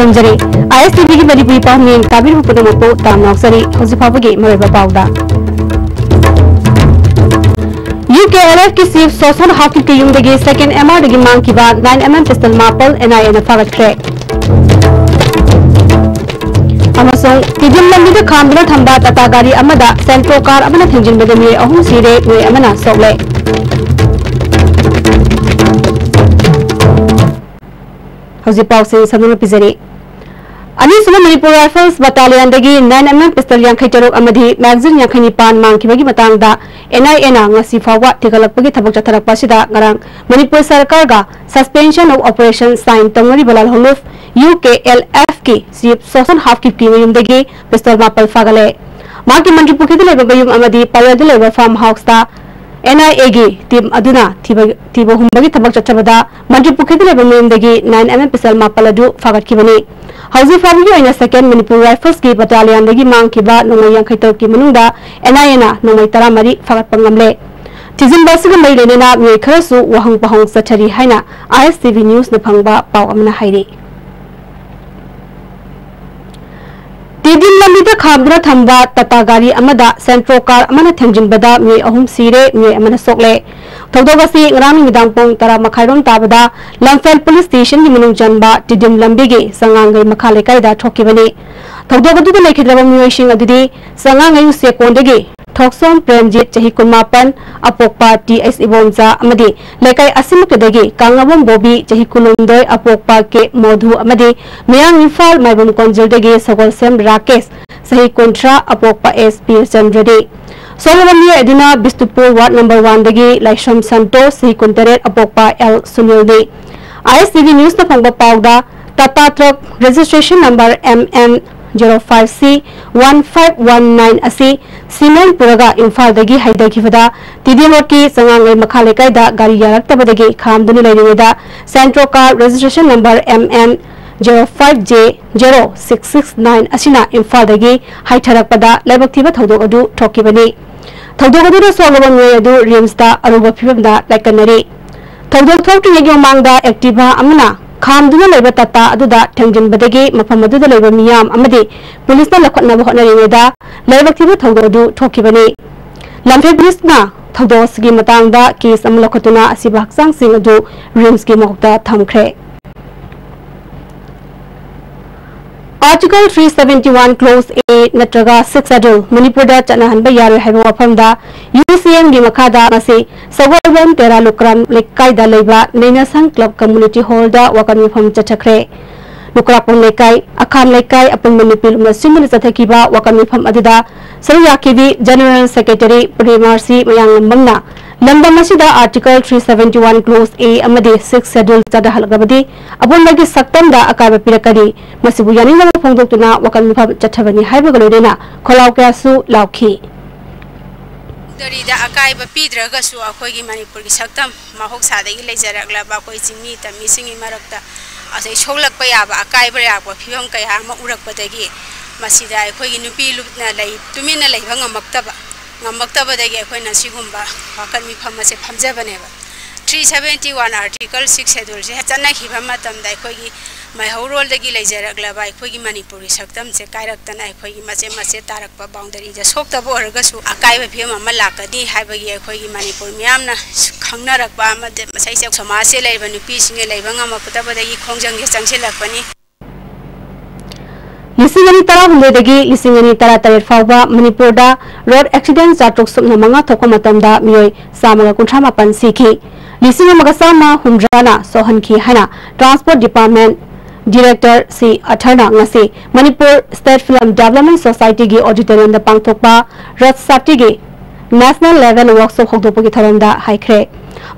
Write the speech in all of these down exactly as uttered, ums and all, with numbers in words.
ꯊꯝꯖꯔꯤ꯫ ꯑꯥꯏ S T ꯚꯤꯒꯤ ꯃꯅꯤꯄꯨꯔꯤ ꯄꯥꯎꯃꯤ ꯇꯥꯕꯤꯔꯤꯕ ꯄꯨꯝꯅꯃꯛꯄꯨ ꯇꯥꯝ ꯂꯥꯎꯖꯔꯤ꯫ ꯍꯧꯖꯤꯛ ꯐꯥꯎꯕꯒꯤ ꯃꯔꯨꯑꯣꯏꯕ ꯄꯥꯎꯗ꯫ ꯌꯨ ꯀꯦ ꯑꯦꯜ ꯑꯦꯐꯀꯤ ꯆꯤꯐ ꯁꯣꯁꯟ ꯍꯥꯐꯀꯤꯞꯀꯤ ꯌꯨꯝꯗꯒꯤ ꯁꯦꯀꯦꯟ ꯑꯦꯝ ꯑꯥꯔꯗꯒꯤ ꯃꯥꯡꯈꯤꯕ ꯅꯥꯏꯟ ꯑꯦꯝ ꯑꯦꯝ ꯄꯤꯁꯇꯜ ꯃꯥꯄꯜ ꯑꯦꯟ ꯑꯥꯏ ꯑꯦꯅ ꯐꯥꯒꯠꯈ꯭ꯔꯦ꯫ ꯑꯃꯁꯨꯡ ꯇꯤꯗꯤꯝ ꯂꯝꯕꯤꯗ ꯈꯥꯝꯗꯨꯅ ꯊꯝꯕ ꯇꯥꯇꯥ ꯒꯥꯔꯤ ꯑꯃꯗ ꯁꯦꯟꯇ꯭ꯔꯣ ꯀꯥꯔ ꯑꯃꯅ ꯊꯦꯡꯖꯤꯟꯕꯗ ꯃꯤꯑꯣꯏ ꯑꯍꯨꯝ ꯁꯤꯔꯦ, ꯃꯤꯑꯣꯏ ꯑꯃꯅ ꯁꯣꯛꯂꯦ꯫ ꯍꯧꯖꯤꯛ ꯄꯥꯎꯁꯤꯡ ꯁꯟꯗꯣꯛꯅ ꯄꯤꯖꯔꯤ꯫ ꯑꯅꯤꯁꯨꯕ ꯃꯅꯤꯄꯨꯔ ꯔꯥꯏꯐꯜꯁ ꯕꯠꯇꯥꯂꯤꯌꯟꯗꯒꯤ ꯅꯥꯏꯟ ꯑꯦꯝ ꯑꯦꯝ ꯄꯤꯁꯇꯜ ꯌꯥꯡꯈꯩ ꯇꯔꯨꯛ ꯑꯃꯗꯤ ꯃꯦꯒꯥꯖꯤꯟ ꯌꯥꯡꯈꯩ ꯅꯤꯄꯥꯟ ꯃꯥꯡꯈꯤꯕꯒꯤ ꯃꯇꯥꯡꯗ ꯑꯦꯟ ꯑꯥꯏ ꯑꯦꯅ ꯉꯁꯤ ꯐꯥꯎꯕ ꯊꯤꯒꯠꯂꯛꯄꯒꯤ ꯊꯕꯛ ꯆꯠꯊꯔꯛꯄ ꯑꯁꯤꯗ ꯉꯔꯥꯡ Manipur ꯁꯔꯀꯥꯔꯒ suspension of operation sign ꯇꯧꯅꯔꯤꯕ ꯂꯥꯜꯍꯧꯂꯨꯞ ꯌꯨ ꯀꯦ ꯑꯦꯜ ꯑꯦꯐꯀꯤ ꯆꯤꯐ ꯁꯣꯁꯟ ꯍꯥꯐꯀꯤꯞꯀꯤ ꯃꯌꯨꯝꯗꯒꯤ ꯄꯤꯁꯇꯜ ꯃꯥꯄꯜ ꯐꯥꯒꯠꯂꯦ꯫ ꯃꯍꯥꯛꯀꯤ ꯃꯟꯇ꯭ꯔꯤ ꯄꯨꯈ꯭ꯔꯤꯗ ꯂꯩꯕ ꯃꯌꯨꯝ ꯑꯃꯗꯤ ꯄꯂꯦꯜꯗ ꯂꯩꯕ ꯐꯥꯔꯝ ꯍꯥꯎꯁꯇ ꯑꯦꯟ ꯑꯥꯏ ꯑꯦꯒꯤ ꯇꯤꯝ ꯑꯗꯨꯅ ꯊꯤꯕ, ꯊꯤꯕ ꯍꯨꯝꯕꯒꯤ ꯊꯕꯛ ꯆꯠꯊꯕꯗ ꯃꯟꯇ꯭ꯔꯤ ꯄꯨꯈ꯭ꯔꯤꯗ ꯂꯩꯕ ꯃꯌꯨꯝꯗꯒꯤ ꯅꯥꯏꯟ ꯑꯦꯝ ꯑꯦꯝ ꯄꯤꯁꯇꯜ ꯃꯥꯄꯜ ꯑꯗꯨ ꯐꯥꯒꯠꯈꯤꯕꯅꯤ꯫ ꯍꯧꯖꯤꯛ ꯐꯥꯎꯕꯒꯤ ꯑꯣꯏꯅ ꯁꯦꯀꯦꯟ ꯃꯅꯤꯄꯨꯔ ꯔꯥꯏꯐꯜꯁꯀꯤ ꯕꯠꯇꯥꯂꯤꯌꯟꯗꯒꯤ ꯃꯥꯡꯈꯤꯕ ꯅꯣꯡꯃꯩ ꯌꯥꯡꯈꯩ ꯇꯔꯨꯛꯀꯤ ꯃꯅꯨꯡꯗ ꯑꯦꯟ ꯑꯥꯏ ꯑꯦꯅ ꯅꯣꯡꯃꯩ ꯇꯔꯥꯃꯔꯤ ꯐꯥꯒꯠꯄ ꯉꯝꯂꯦ꯫ ꯊꯤꯖꯤꯟꯕ ꯑꯁꯤꯒ ꯃꯔꯤ ꯂꯩꯅꯅ ꯃꯤꯑꯣꯏ ꯈꯔꯁꯨ ꯋꯥꯍꯪ ꯄꯥꯎꯍꯪ ꯆꯠꯊꯔꯤ ꯍꯥꯏꯅ ꯑꯥꯏ ꯑꯦꯁ ꯇꯤ ꯚꯤ ꯅ꯭ꯌꯨꯁꯅ ꯐꯪꯕ ꯄꯥꯎ ꯑꯃꯅ ꯍꯥꯏꯔꯤ꯫ ꯇꯤꯗꯤꯝ ꯂꯝꯕꯤꯗ ꯈꯥꯝꯗꯨꯅ ꯊꯝꯕ ꯇꯥꯇꯥ ꯒꯥꯔꯤ ꯑꯃꯗ ꯁꯦꯟꯇ꯭ꯔꯣ ꯀꯥꯔ ꯑꯃꯅ ꯊꯦꯡꯖꯤꯟꯕꯗ ꯃꯤꯑꯣꯏ ꯑꯍꯨꯝ ꯁꯤꯔꯦ, ꯃꯤꯑꯣꯏ ꯑꯃꯅ ꯁꯣꯛꯂꯦ꯫ ꯊꯧꯗꯣꯛ ꯑꯁꯤ ꯉꯔꯥꯡ ꯅꯨꯃꯤꯗꯥꯡ ꯄꯨꯡ ꯇꯔꯥ ꯃꯈꯥꯏꯔꯣꯝ ꯇꯥꯕꯗ ꯂꯝꯐꯦꯜ ꯄꯨꯂꯤꯁ ꯁ꯭ꯇꯦꯁꯟꯒꯤ ꯃꯅꯨꯡ ꯆꯟꯕ ꯇꯤꯗꯤꯝ ꯂꯝꯕꯤꯒꯤ ꯆꯉꯥꯡꯒꯩ ꯃꯈꯥ ꯂꯩꯀꯥꯏꯗ ꯊꯣꯛꯈꯤꯕꯅꯤ꯫ ꯊꯧꯗꯣꯛ ꯑꯗꯨꯗ ꯂꯩꯈꯤꯗ꯭ꯔꯕ ꯃꯤꯑꯣꯏꯁꯤꯡ ꯑꯗꯨꯗꯤ ꯆꯉꯥꯡꯒꯩ ꯆꯦꯛꯀꯣꯟꯗꯒꯤ ꯊꯣꯛꯁꯣꯝ ꯄ꯭ꯔꯦꯝꯖꯤꯠ, ꯆꯍꯤ ꯀꯨꯟꯃꯥꯄꯟ, ꯑꯄꯣꯛꯄ ꯇꯤ ꯑꯩꯆ ꯏꯕꯣꯝꯆꯥ ꯑꯃꯗꯤ ꯂꯩꯀꯥꯏ ꯑꯁꯤꯃꯛꯇꯗꯒꯤ ꯀꯥꯡꯉꯕꯝ ꯕꯣꯕꯤ, ꯆꯍꯤ ꯀꯨꯟꯍꯨꯝꯗꯣꯏ, ꯑꯄꯣꯛꯄ ꯀꯦ ꯃꯣꯙꯨ ꯑꯃꯗꯤ ꯃꯌꯥꯡ ꯏꯝꯐꯥꯜ ꯃꯥꯏꯕꯝ ꯀꯣꯟꯖꯤꯜꯗꯒꯤ ꯁꯒꯣꯜꯁꯦꯝ ꯔꯥꯀꯦꯁ, ꯆꯍꯤ ꯀꯨꯟꯊ꯭ꯔꯥ, ꯑꯄꯣꯛꯄ ꯑꯦꯁ ꯄꯤꯔꯆꯟꯗ꯭ꯔꯗꯤ꯫ ꯁꯣꯛꯂꯕ ꯃꯤꯑꯣꯏ ꯑꯗꯨꯅ ꯕꯤꯁꯅꯨꯄꯨꯔ ꯋꯥꯔꯗ ꯅꯝꯕꯔ ꯋꯥꯟꯗꯒꯤ ꯂꯥꯏꯁ꯭ꯔꯝ ꯁꯟꯇꯣꯁ, ꯆꯍꯤ ꯀꯨꯟꯇꯔꯦꯠ, ꯑꯄꯣꯛꯄ ꯑꯦꯜ ꯁꯨꯅꯤꯜꯅꯤ꯫ ꯑꯥꯏ ꯑꯦꯁ ꯇꯤ ꯚꯤ ꯅ꯭ꯌꯨꯁꯅ ꯐꯪꯕ ꯄꯥꯎꯗ, Tata truck registration number M N zero five C one five one nine ꯑꯁꯤ ꯁꯤꯃꯦꯟ ꯄꯨꯔꯒ ꯏꯝꯐꯥꯜꯗꯒꯤ ꯍꯥꯏꯊꯈꯤꯕꯗ ꯇꯤꯗꯤꯃꯣꯠꯀꯤ ꯆꯉꯥꯡꯒꯩ ꯃꯈꯥ ꯂꯩꯀꯥꯏꯗ ꯒꯥꯔꯤ ꯌꯥꯔꯛꯇꯕꯗꯒꯤ ꯈꯥꯝꯗꯨꯅ ꯂꯩꯔꯤꯉꯩꯗ Santro car registration number M N zero five J zero six six nine ꯑꯁꯤꯅ ꯏꯝꯐꯥꯜꯗꯒꯤ ꯍꯥꯏꯊꯔꯛꯄꯗ ꯂꯥꯏꯕꯛ ꯊꯤꯕ ꯊꯧꯗꯣꯛ ꯑꯗꯨ ꯊꯣꯛꯈꯤꯕꯅꯤ꯫ ꯊꯧꯗꯣꯛ ꯑꯗꯨꯗ ꯁꯣꯛꯂꯕ ꯃꯤꯑꯣꯏ ꯑꯗꯨ ꯔꯤꯝꯁꯇ ꯑꯔꯨꯕ ꯐꯤꯕꯝꯗ ꯂꯥꯏꯀꯠꯅꯔꯤ꯫ ꯊꯧꯗꯣꯛ ꯊꯣꯛꯇ꯭ꯔꯤꯉꯩꯒꯤ ꯃꯃꯥꯡꯗ ꯑꯦꯛꯇꯤꯚꯥ ꯑꯃꯅ ꯈꯥꯝꯗꯨꯅ ꯂꯩꯕ ꯇꯥꯇꯥ ꯑꯗꯨꯗ ꯊꯦꯡꯖꯤꯟꯕꯗꯒꯤ ꯃꯐꯝ ꯑꯗꯨꯗ ꯂꯩꯕ ꯃꯤꯌꯥꯝ ꯑꯃꯗꯤ ꯄꯨꯂꯤꯁꯅ ꯂꯧꯈꯠꯅꯕ ꯍꯣꯠꯅꯔꯤꯉꯩꯗ ꯂꯥꯏꯕꯛ ꯊꯤꯕ ꯊꯧꯗꯣꯛ ꯑꯗꯨ ꯊꯣꯛꯈꯤꯕꯅꯤ꯫ ꯂꯝꯐꯦꯜ ꯄꯨꯂꯤꯁꯅ ꯊꯧꯗꯣꯛ ꯑꯁꯤꯒꯤ ꯃꯇꯥꯡꯗ ꯀꯦꯁ ꯑꯃ ꯂꯧꯈꯠꯇꯨꯅ ꯑꯁꯤꯕ ꯍꯛꯆꯥꯡꯁꯤꯡ ꯑꯗꯨ ꯔꯤꯝꯁꯀꯤ ꯃꯣꯔꯒꯇ ꯊꯝꯈ꯭ꯔꯦ꯫ Article three seventy one Clause A ꯅꯠꯇ꯭ꯔꯒ Sixth Schedule ꯃꯅꯤꯄꯨꯔꯗ ꯆꯠꯅꯍꯟꯕ ꯌꯥꯔꯣꯏ ꯍꯥꯏꯕ ꯋꯥꯐꯝꯗ UCMꯒꯤ ꯃꯈꯥꯗ ꯉꯁꯤ ꯁꯒꯣꯜꯕꯟ ꯇꯦꯔꯥ ꯂꯨꯀ꯭ꯔꯥꯝ ꯂꯩꯀꯥꯏꯗ ꯂꯩꯕ ꯅꯩꯅꯁꯪ Club Community Hallꯗ ꯋꯥꯀꯠ ꯃꯤꯐꯝ ꯆꯠꯊꯈ꯭ꯔꯦ꯫ ꯂꯨꯀ꯭ꯔꯥꯛꯄꯝ ꯂꯩꯀꯥꯏ, ꯑꯈꯥꯝ ꯂꯩꯀꯥꯏ ꯑꯄꯨꯟꯕ ꯅꯨꯄꯤ ꯂꯨꯞꯅ ꯁꯤꯟꯗꯨꯅ ꯆꯠꯊꯈꯤꯕ ꯋꯥꯀꯠ ꯃꯤꯐꯝ ꯑꯗꯨꯗ ꯁꯔꯨꯛ ꯌꯥꯈꯤꯕꯤ General Secretary ꯄ꯭ꯔꯦꯃꯥꯔꯁꯤ ꯃꯌꯥꯡꯂꯝꯕꯝꯅ ꯂꯝꯗꯝ ꯑꯁꯤꯗ Article three seventy one Clause A ꯑꯃꯗꯤ Sixth Schedule ꯆꯠꯅꯍꯜꯂꯛꯂꯕꯗꯤ ꯑꯄꯨꯟꯕꯒꯤ ꯁꯛꯇꯝꯗ ꯑꯀꯥꯏꯕ ꯄꯤꯔꯛꯀꯅꯤ꯫ ꯃꯁꯤꯕꯨ ꯌꯥꯅꯤꯡꯗꯕ ꯐꯣꯡꯗꯣꯛꯇꯨꯅ ꯋꯥꯀꯠ ꯃꯤꯐꯝ ꯆꯠꯊꯕꯅꯤ ꯍꯥꯏꯕꯒ ꯂꯣꯏꯅꯅ ꯈꯣꯜꯂꯥꯎ ꯀꯌꯥꯁꯨ ꯂꯥꯎꯈꯤ꯫ ꯗꯔꯤꯗ ꯑꯀꯥꯏꯕ ꯄꯤꯗ꯭ꯔꯒꯁꯨ ꯑꯩꯈꯣꯏꯒꯤ ꯃꯅꯤꯄꯨꯔꯒꯤ ꯁꯛꯇꯝ ꯃꯍꯧꯁꯥꯗꯒꯤ ꯂꯩꯖꯔꯛꯂꯕ ꯑꯩꯈꯣꯏ ꯆꯤꯡꯃꯤ ꯇꯝꯃꯤꯁꯤꯡꯒꯤ ꯃꯔꯛꯇ ꯑꯁꯤ ꯁꯣꯛꯂꯛꯄ ꯌꯥꯕ ꯑꯀꯥꯏꯕ ꯂꯥꯛꯄ ꯐꯤꯕꯝ ꯀꯌꯥ ꯑꯃ ꯎꯔꯛꯄꯗꯒꯤ ꯃꯁꯤꯗ ꯑꯩꯈꯣꯏꯒꯤ ꯅꯨꯄꯤ ꯂꯨꯞꯅ ꯂꯩ-, ꯇꯨꯃꯤꯟꯅ ꯂꯩꯕ ꯉꯝꯃꯛꯇꯕ, ꯉꯝꯃꯛꯇꯕꯗꯒꯤ ꯑꯩꯈꯣꯏꯅ ꯁꯤꯒꯨꯝꯕ ꯋꯥꯀꯠ ꯃꯤꯐꯝ ꯑꯁꯦ ꯐꯝꯖꯕꯅꯦꯕ꯫ Three seventy one Article Sixth Scheduleꯁꯦ ꯆꯠꯅꯈꯤꯕ ꯃꯇꯝꯗ ꯑꯩꯈꯣꯏꯒꯤ ꯃꯩꯍꯧꯔꯣꯜꯗꯒꯤ ꯂꯩꯖꯔꯛꯂꯕ ꯑꯩꯈꯣꯏꯒꯤ ꯃꯅꯤꯄꯨꯔꯒꯤ ꯁꯛꯇꯝꯁꯦ ꯀꯥꯏꯔꯛꯇꯅ ꯑꯩꯈꯣꯏꯒꯤ ꯃꯆꯦꯠ ꯃꯆꯦꯠ ꯇꯥꯔꯛꯄ boundaryꯗ ꯁꯣꯛꯇꯕ ꯑꯣꯏꯔꯒꯁꯨ ꯑꯀꯥꯏꯕ ꯐꯤꯕꯝ ꯑꯃ ꯂꯥꯛꯀꯅꯤ ꯍꯥꯏꯕꯒꯤ ꯑꯩꯈꯣꯏꯒꯤ ꯃꯅꯤꯄꯨꯔ ꯃꯤꯌꯥꯝꯅ ꯈꯪꯅꯔꯛꯄ ꯑꯃꯗꯤ ꯃꯁꯤꯁꯦ ꯁꯃꯥꯖꯁꯦ ꯂꯩꯔꯤꯕ ꯅꯨꯄꯤꯁꯤꯡꯅ ꯂꯩꯕ ꯉꯝꯃꯛꯇꯕꯗꯒꯤ ꯈꯣꯡꯖꯪꯁꯦ ꯆꯪꯁꯤꯜꯂꯛꯄꯅꯤ꯫ ꯂꯤꯁꯤꯡ ꯑꯅꯤ ꯇꯔꯥꯍꯨꯝꯗꯣꯏꯗꯒꯤ ꯂꯤꯁꯤꯡ ꯑꯅꯤ ꯇꯔꯥꯇꯔꯦꯠ ꯐꯥꯎꯕ ꯃꯅꯤꯄꯨꯔꯗ road accident ꯆꯥꯇ꯭ꯔꯨꯛ ꯁꯨꯞꯅ ꯃꯉꯥ ꯊꯣꯛꯄ ꯃꯇꯝꯗ ꯃꯤꯑꯣꯏ ꯆꯥꯝꯃꯒ ꯀꯨꯟꯊ꯭ꯔꯥ ꯃꯥꯄꯟ ꯁꯤꯈꯤ, ꯂꯤꯁꯤꯡ ꯑꯃꯒ ꯆꯥꯝꯃ ꯍꯨꯝꯗ꯭ꯔꯥꯅ ꯁꯣꯛꯍꯟꯈꯤ ꯍꯥꯏꯅ Transport Department Director ꯁꯤ ꯑꯊꯔꯅ ꯉꯁꯤ ꯃꯅꯤꯄꯨꯔ State Film Development Societyꯒꯤ auditoriumꯗ ꯄꯥꯡꯊꯣꯛꯄ Road Safetyꯒꯤ National Level Workshop ꯍꯧꯗꯣꯛꯄꯒꯤ ꯊꯧꯔꯝꯗ ꯍꯥꯏꯈ꯭ꯔꯦ꯫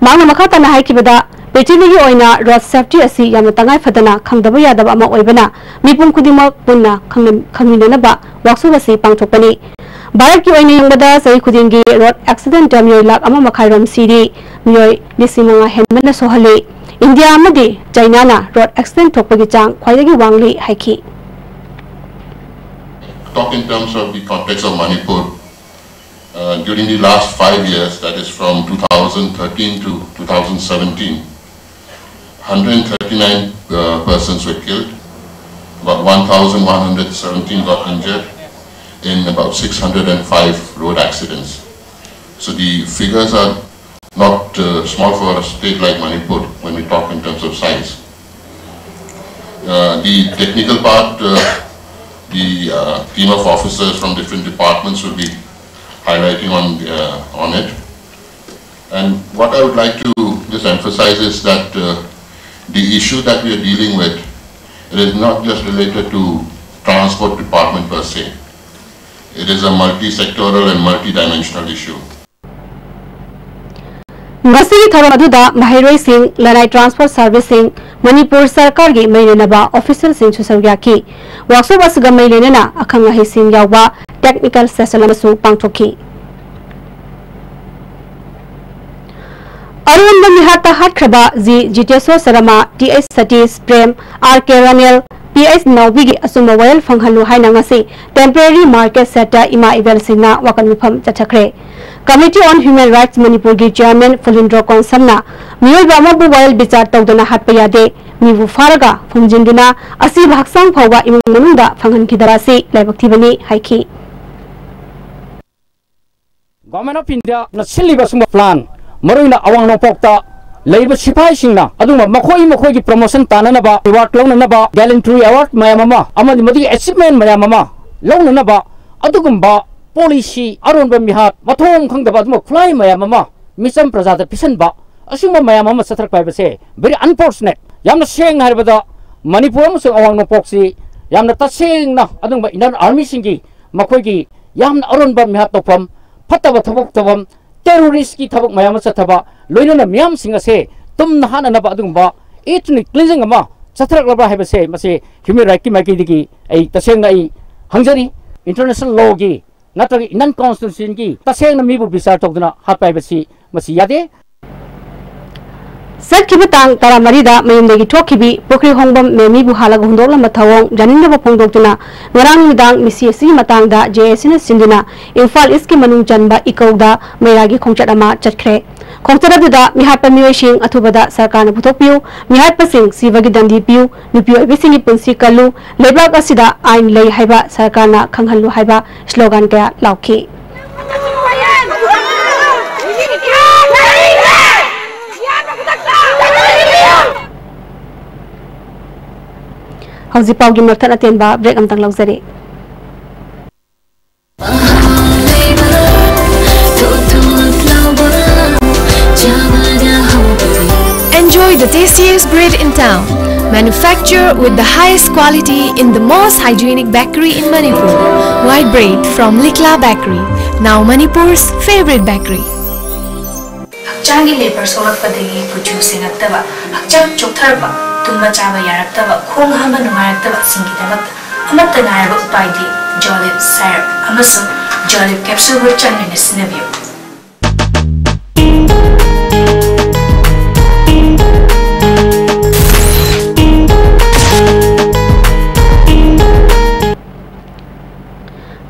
ꯃꯍꯥꯛꯅ ꯃꯈꯥ ꯇꯥꯅ ꯍꯥꯏꯈꯤꯕꯗ, ꯄ꯭ꯔꯤꯊꯤꯕꯤꯒꯤ ꯑꯣꯏꯅ road safety ꯑꯁꯤ ꯌꯥꯝꯅ ꯇꯉꯥꯏ ꯐꯗꯅ ꯈꯪꯗꯕ ꯌꯥꯗꯕ ꯑꯃ ꯑꯣꯏꯕꯅ ꯃꯤꯄꯨꯝ ꯈꯨꯗꯤꯡꯃꯛ ꯄꯨꯟꯅ ꯈꯪꯃꯤꯟ-, ꯈꯪꯃꯤꯟꯅꯅꯕ workshop ꯑꯁꯤ ꯄꯥꯡꯊꯣꯛꯄꯅꯤ꯫ ꯚꯥꯔꯠꯀꯤ ꯑꯣꯏꯅ ꯌꯦꯡꯕꯗ ꯆꯍꯤ ꯈꯨꯗꯤꯡꯒꯤ road accidentꯇ ꯃꯤꯑꯣꯏ ꯂꯥꯈ ꯑꯃ ꯃꯈꯥꯏ ꯔꯣꯝ ꯁꯤꯔꯤ, ꯃꯤꯑꯣꯏ ꯂꯤꯁꯤꯡ ꯃꯉꯥ ꯍꯦꯟꯕꯅ ꯁꯣꯛꯍꯜꯂꯤ꯫ ꯏꯟꯗꯤꯌꯥ ꯑꯃꯗꯤ ꯆꯥꯏꯅꯥꯅ road accident ꯊꯣꯛꯄꯒꯤ ꯆꯥꯡ ꯈ꯭ꯋꯥꯏꯗꯒꯤ ꯋꯥꯡꯂꯤ ꯍꯥꯏꯈꯤ꯫ Talk in terms of the context of Manipur, uh, during the last five years, that is from two thousand thirteen to two thousand seventeen, hundred thirty-nine uh, persons were killed, about one thousand one hundred seventeen got injured in about six hundred five road accidents. So the figures are not uh, small for a state like Manipur when we talk in terms of size. Uh, the technical part, uh, the uh, team of officers from different departments will be highlighting on, uh, on it. And what I would like to just emphasize is that uh, the issue that we are dealing with, it is not just related to transport department per se. It is a multi-sectoral and multi-dimensional issue. ꯉꯁꯤꯒꯤ ꯊꯧꯔꯝ ꯑꯗꯨꯗ ꯃꯍꯩꯔꯣꯏꯁꯤꯡ, ꯂꯅꯥꯏ transport ꯁꯥꯔꯚꯤꯁꯁꯤꯡ, Manipur ꯁꯔꯀꯥꯔꯒꯤ ꯃꯔꯤ ꯂꯩꯅꯕ ꯑꯣꯐꯤꯁꯤꯌꯦꯜꯁꯤꯡꯁꯨ ꯁꯔꯨꯛ ꯌꯥꯈꯤ꯫ Workshop ꯑꯁꯤꯒ ꯃꯔꯤ ꯂꯩꯅꯅ ꯑꯈꯪ ꯑꯍꯩꯁꯤꯡ ꯌꯥꯎꯕ ꯇꯦꯛꯅꯤꯀꯦꯜ ꯁꯦꯁꯟ ꯑꯃꯁꯨ ꯄꯥꯡꯊꯣꯛꯈꯤ꯫ ꯑꯔꯣꯟꯕ ꯃꯤꯍꯥꯠꯇ ꯍꯥꯠꯈ꯭ꯔꯕ G Jiteshor Sharma, T H Satish, Prem, R K Ranel, P H ꯅꯥꯎꯕꯤꯒꯤ ꯑꯆꯨꯝꯕ ꯋꯥꯌꯦꯜ ꯐꯪꯍꯜꯂꯨ ꯍꯥꯏꯅ ꯉꯁꯤ ꯇꯦꯝꯄꯔꯦꯔꯤ ꯃꯥꯔꯀꯦꯠ ꯁꯦꯠꯇ ꯏꯃꯥ ꯏꯕꯦꯜꯁꯤꯡꯅ ꯋꯥꯀꯠ ꯃꯤꯐꯝ ꯆꯠꯊꯈ꯭ꯔꯦ꯫ Committee on Human Rights ꯃꯅꯤꯄꯨꯔꯒꯤ ꯆꯤꯌꯥꯔꯃꯦꯟ ꯐꯨꯂꯤꯟꯗ꯭ꯔꯣ ꯀꯣꯟꯁꯝꯅ ꯃꯤꯑꯣꯏꯕ ꯑꯃꯕꯨ ꯋꯥꯌꯦꯜ ꯕꯤꯆꯥꯔ ꯇꯧꯗꯅ ꯍꯥꯠꯄ ꯌꯥꯗꯦ, ꯃꯤꯕꯨ ꯐꯥꯔꯒ ꯐꯨꯝꯖꯤꯟꯗꯨꯅ ꯑꯁꯤꯕ ꯍꯛꯆꯥꯡ ꯐꯥꯎꯕ ꯏꯃꯨꯡ ꯃꯅꯨꯡꯗ ꯐꯪꯍꯟꯈꯤꯗꯕ ꯑꯁꯤ ꯂꯥꯏꯕꯛ ꯊꯤꯕꯅꯤ ꯍꯥꯏꯈꯤ꯫ Government of India ꯅ ꯁꯤꯜꯂꯤꯕ ꯑꯁꯨꯝꯕ plan, ꯃꯔꯨꯑꯣꯏꯅ ꯑꯋꯥꯡ ꯅꯣꯡꯄꯣꯛꯇ ꯂꯩꯔꯤꯕ ꯁꯤꯐꯥꯏꯁꯤꯡꯅ ꯑꯗꯨꯒꯨꯝꯕ ꯃꯈꯣꯏ ꯃꯈꯣꯏꯒꯤ promotion ꯇꯥꯅꯅꯕ, reward ꯂꯧꯅꯅꯕ, gallantry award ꯃꯌꯥꯝ ꯑꯃ ꯑꯃꯗꯤ ꯃꯗꯨꯒꯤ achievement ꯃꯌꯥꯝ ꯑꯃ ꯂꯧꯅꯅꯕ ꯑꯗꯨꯒꯨꯝꯕ policy, ꯑꯔꯣꯟꯕ ꯃꯤꯍꯥꯠ, ꯃꯊꯣꯡ ꯈꯪꯗꯕ ꯑꯗꯨꯒꯨꯝꯕ ꯈꯨꯠꯂꯥꯏ ꯃꯌꯥꯝ ꯑꯃ ꯃꯤꯆꯝ ꯄ꯭ꯔꯖꯥꯗ ꯄꯤꯁꯟꯕ, ꯑꯁꯤꯒꯨꯝꯕ ꯃꯌꯥꯝ ꯑꯃ ꯆꯠꯊꯔꯛꯄ ꯍꯥꯏꯕꯁꯦ very unfortunate꯫ ꯌꯥꯝꯅ ꯁꯦꯡꯅ ꯍꯥꯏꯔꯕꯗ ꯃꯅꯤꯄꯨꯔ ꯑꯃꯁꯨꯡ ꯑꯋꯥꯡ ꯅꯣꯡꯄꯣꯛꯁꯤ ꯌꯥꯝꯅ ꯇꯁꯦꯡꯅ ꯑꯗꯨꯒꯨꯝꯕ Indian Army ꯁꯤꯡꯒꯤ ꯃꯈꯣꯏꯒꯤ ꯌꯥꯝꯅ ꯑꯔꯣꯟꯕ ꯃꯤꯍꯥꯠ ꯇꯧꯐꯝ, ꯐꯠꯇꯕ ꯊꯕꯛ ꯇꯧꯐꯝ, terrorist ꯀꯤ ꯊꯕꯛ ꯃꯌꯥꯝ ꯑꯃ ꯆꯠꯊꯕ, ꯂꯣꯏꯅꯅ ꯃꯤꯌꯥꯝꯁꯤꯡ ꯑꯁꯦ ꯇꯨꯝꯅ ꯍꯥꯠꯅꯅꯕ ꯑꯗꯨꯒꯨꯝꯕ ethnic cleansing ꯑꯃ ꯆꯠꯊꯔꯛꯂꯕ꯭ꯔꯥ ꯍꯥꯏꯕꯁꯦ, ꯃꯁꯤ human right ꯀꯤ ꯃꯥꯏꯀꯩꯗꯒꯤ ꯑꯩ ꯇꯁꯦꯡꯅ ꯑꯩ ꯍꯪꯖꯔꯤ꯫ International law ꯒꯤ ꯅꯠꯇ꯭ꯔꯒ Indian Constitution ꯒꯤ ꯇꯁꯦꯡꯅ ꯃꯤꯕꯨ ꯕꯤꯆꯥꯔ ꯇꯧꯗꯨꯅ ꯍꯥꯠꯄ ꯍꯥꯏꯕꯁꯤ ꯃꯁꯤ ꯌꯥꯗꯦ꯫ ꯆꯠꯈꯤꯕ ꯇꯥꯡ ꯇꯔꯥꯃꯔꯤꯗ ꯃꯌꯨꯝꯗꯒꯤ ꯊꯣꯛꯈꯤꯕꯤ ꯄꯨꯈ꯭ꯔꯤꯍꯣꯡꯕꯝ ꯃꯦꯃꯤꯕꯨ ꯍꯥꯠꯂꯒ ꯍꯨꯟꯗꯣꯛꯂꯝꯕ ꯊꯧꯑꯣꯡ ꯌꯥꯅꯤꯡꯗꯕ ꯐꯣꯡꯗꯣꯛꯇꯨꯅ ꯉꯔꯥꯡ ꯅꯨꯃꯤꯗꯥꯡ ꯃꯤꯁꯤ ꯑꯁꯤꯒꯤ ꯃꯇꯥꯡꯗ ꯖꯦ ꯑꯦ ꯁꯤꯅ ꯁꯤꯟꯗꯨꯅ ꯏꯝꯐꯥꯜ ꯏꯁꯀꯤ ꯃꯅꯨꯡ ꯆꯟꯕ ꯏꯀꯧꯗ ꯃꯩꯔꯥꯒꯤ ꯈꯣꯡꯆꯠ ꯑꯃ ꯆꯠꯈ꯭ꯔꯦ꯫ ꯈꯣꯡꯆꯠ ꯑꯗꯨꯗ ꯃꯤꯍꯥꯠꯄ ꯃꯤꯑꯣꯏꯁꯤꯡ ꯑꯊꯨꯕꯗ ꯁꯔꯀꯥꯔꯅ ꯄꯨꯊꯣꯛꯄꯤꯌꯨ, ꯃꯤꯍꯥꯠꯄꯁꯤꯡ ꯁꯤꯕꯒꯤ ꯗꯟꯗꯤ ꯄꯤꯌꯨ, ꯅꯨꯄꯤ ꯑꯣꯏꯕꯤꯁꯤꯡꯒꯤ ꯄꯨꯟꯁꯤ ꯀꯜꯂꯨ, ꯂꯩꯕꯥꯛ ꯑꯁꯤꯗ ꯑꯥꯏꯟ ꯂꯩ ꯍꯥꯏꯕ ꯁꯔꯀꯥꯔꯅ ꯈꯪꯍꯜꯂꯨ ꯍꯥꯏꯕ ꯁ꯭ꯂꯣꯒꯥꯟ ꯀꯌꯥ ꯂꯥꯎꯈꯤ꯫ ꯍꯧꯖꯤꯛ ꯄꯥꯎꯒꯤ ꯃꯊꯠ ꯑꯇꯦꯟꯕ ꯕ꯭ꯔꯦꯛ ꯑꯃꯇꯪ ꯂꯧꯖꯔꯤ꯫ Enjoy the tastiest bread in town. Manufactured with the highest quality in the most hygienic bakery in Manipur. White bread from Likla Bakery, now Manipur's favorite bakery. ꯍꯛꯆꯥꯡꯒꯤ ꯂꯦꯕꯔ ꯁꯣꯛꯂꯛꯄꯗꯒꯤ ꯀꯨꯆꯨ ꯁꯦꯡꯉꯛꯇꯕ, ꯍꯛꯆꯥꯡ ꯆꯣꯛꯊꯔꯛꯄ, ꯇꯨꯝꯕ ꯆꯥꯕ ꯌꯥꯔꯛꯇꯕ, ꯈꯣꯡ ꯍꯥꯝꯕ ꯅꯨꯡꯉꯥꯏꯔꯛꯇꯕꯁꯤꯡꯒꯤꯗꯃꯛꯇ ꯑꯃꯠꯇ ꯉꯥꯏꯔꯕ ꯎꯄꯥꯏꯗꯤ ꯖꯣꯂꯤꯞ ꯁꯥꯏꯔꯞ ꯑꯃꯁꯨꯡ ꯖꯣꯂꯤꯞ ꯀꯦꯞꯁꯨꯜꯕꯨ ꯆꯥꯡ ꯅꯥꯏꯅ ꯁꯤꯖꯤꯟꯅꯕꯤꯌꯨ꯫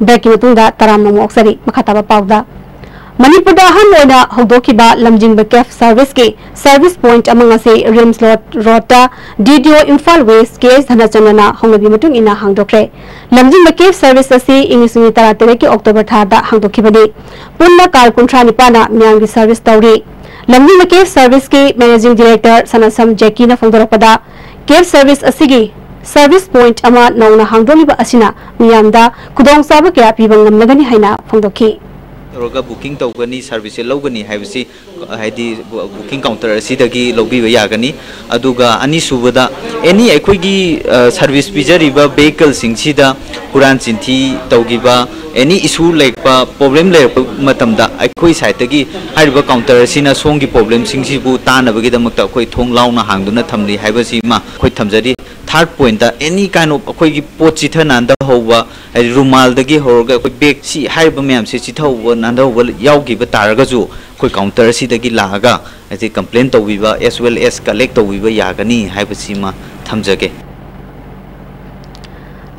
ꯕ꯭ꯔꯦꯛꯀꯤ ꯃꯇꯨꯡꯗ ꯇꯔꯥꯝꯅ ꯑꯃꯨꯛ ꯑꯣꯛꯆꯔꯤ꯫ ꯃꯈꯥ ꯇꯥꯕ ꯄꯥꯎꯗ, ꯃꯅꯤꯄꯨꯔꯗ ꯑꯍꯥꯟꯕ ꯑꯣꯏꯅ ꯍꯧꯗꯣꯛꯈꯤꯕ ꯂꯝꯖꯤꯡꯕ ꯀꯦꯕ ꯁꯔꯚꯤꯁꯀꯤ ꯁꯔꯚꯤꯁ ꯄꯣꯏꯟꯠ ꯑꯃ ꯉꯁꯤ ꯔꯤꯝꯁ ꯔꯣꯗ, ꯔꯣꯗꯇ ꯗꯤ ꯗꯤ ꯑꯣ ꯏꯝꯐꯥꯜ ꯋꯦꯁ ꯀꯦ ꯑꯦꯁ ꯙꯅꯆꯟꯗ꯭ꯔꯅ ꯍꯧꯅꯕꯤ ꯃꯇꯨꯡ ꯏꯟꯅ ꯍꯥꯡꯗꯣꯛꯈ꯭ꯔꯦ꯫ ꯂꯝꯖꯤꯡꯕ ꯀꯦꯕ ꯁꯔꯚꯤꯁ ꯑꯁꯤ ꯏꯪ ꯂꯤꯁꯤꯡ ꯑꯅꯤ ꯇꯔꯥꯇꯔꯦꯠꯀꯤ ꯑꯣꯛꯇꯣꯕꯔ ꯊꯥꯗ ꯍꯥꯡꯗꯣꯛꯈꯤꯕꯅꯤ꯫ ꯄꯨꯟꯅ ꯀꯥꯔ ꯀꯨꯟꯊ꯭ꯔꯥ ꯅꯤꯄꯥꯟꯅ ꯃꯤꯌꯥꯝꯒꯤ ꯁꯔꯚꯤꯁ ꯇꯧꯔꯤ꯫ ꯂꯝꯖꯤꯡꯕ ꯀꯦꯕ ꯁꯔꯚꯤꯁꯀꯤ ꯃꯦꯅꯦꯖꯤꯡ ꯗꯤꯔꯦꯛꯇꯔ ꯁꯅꯥꯁꯝ ꯖꯦꯀꯤꯅ ꯐꯣꯡꯗꯣꯔꯛꯄꯗ, ꯀꯦꯕ ꯁꯔꯚꯤꯁ ꯑꯁꯤꯒꯤ ꯁꯔꯚꯤꯁ ꯄꯣꯏꯟꯠ ꯑꯃ ꯅꯧꯅ ꯍꯥꯡꯗꯣꯛꯂꯤꯕ ꯑꯁꯤꯅ ꯃꯤꯌꯥꯝꯗ ꯈꯨꯗꯣꯡꯆꯥꯕ ꯀꯌꯥ ꯄꯤꯕ ꯉꯝꯂꯒꯅꯤ ꯍꯥꯏꯅ ꯐꯣꯡꯗꯣꯛꯈꯤ꯫ ꯇꯧꯔꯒ ꯕꯨꯀꯤꯡ ꯇꯧꯒꯅꯤ, ꯁꯔꯚꯤꯁꯁꯦ ꯂꯧꯒꯅꯤ ꯍꯥꯏꯕꯁꯤ, ꯍꯥꯏꯗꯤ, ꯕꯨ-, ꯕꯨꯀꯤꯡ ꯀꯥꯎꯟꯇꯔ ꯑꯁꯤꯗꯒꯤ ꯂꯧꯕꯤꯕ ꯌꯥꯒꯅꯤ꯫ ꯑꯗꯨꯒ ꯑꯅꯤꯁꯨꯕꯗ, ꯑꯦꯅꯤ ꯑꯩꯈꯣꯏꯒꯤ, ꯑ, ꯁꯔꯚꯤꯁ ꯄꯤꯖꯔꯤꯕ ꯚꯦꯍꯤꯀꯜꯁꯤꯡꯁꯤꯗ ꯍꯨꯔꯥꯟ ꯆꯤꯟꯊꯤ ꯇꯧꯈꯤꯕ, ꯑꯦꯅꯤ ꯏꯁꯨ ꯂꯩꯔꯛꯄ, ꯄ꯭ꯔꯣꯕ꯭ꯂꯦꯝ ꯂꯩꯔꯛꯄ ꯃꯇꯝꯗ ꯑꯩꯈꯣꯏ ꯁꯥꯏꯠꯇꯒꯤ ꯍꯥꯏꯔꯤꯕ ꯀꯥꯎꯟꯇꯔ ꯑꯁꯤꯅ ꯁꯣꯝꯒꯤ ꯄ꯭ꯔꯣꯕ꯭ꯂꯦꯝꯁꯤꯡꯁꯤꯕꯨ ꯇꯥꯅꯕꯒꯤꯗꯃꯛꯇ ꯑꯩꯈꯣꯏ ꯊꯣꯡ ꯂꯥꯎꯅ ꯍꯥꯡꯗꯨꯅ ꯊꯝꯂꯤ ꯍꯥꯏꯕꯁꯤꯃ ꯑꯩꯈꯣꯏ ꯊꯝꯖꯔꯤ꯫ ꯊꯥꯔꯠ ꯄꯣꯏꯟꯠꯇ, ꯑꯦꯅꯤ ꯀꯥꯏꯟ ꯑꯣꯐ ꯑꯩꯈꯣꯏꯒꯤ ꯄꯣꯠ ꯆꯤꯊ ꯅꯥꯟꯊꯍꯧꯕ, ꯍꯥꯏꯗꯤ ꯔꯨꯃꯥꯜꯗꯒꯤ ꯍꯧꯔꯒ ꯑꯩꯈꯣꯏ ꯕꯦꯒ, ꯁꯤ ꯍꯥꯏꯔꯤꯕ ꯃꯌꯥꯝꯁꯦ ꯆꯤꯊꯍꯧꯕ ꯅꯥꯟꯊꯍꯧꯕ ꯌꯥꯎꯈꯤꯕ ꯇꯥꯔꯒꯁꯨ ꯑꯩꯈꯣꯏ ꯀꯥꯎꯟꯇꯔ ꯑꯁꯤꯗꯒꯤ ꯂꯥꯛꯑꯒ ꯍꯥꯏꯗꯤ ꯀꯝꯄ꯭ꯂꯦꯟ ꯇꯧꯕꯤꯕ as well as ꯀꯂꯦꯛ ꯇꯧꯕꯤꯕ ꯌꯥꯒꯅꯤ ꯍꯥꯏꯕꯁꯤꯃ ꯊꯝꯖꯒꯦ꯫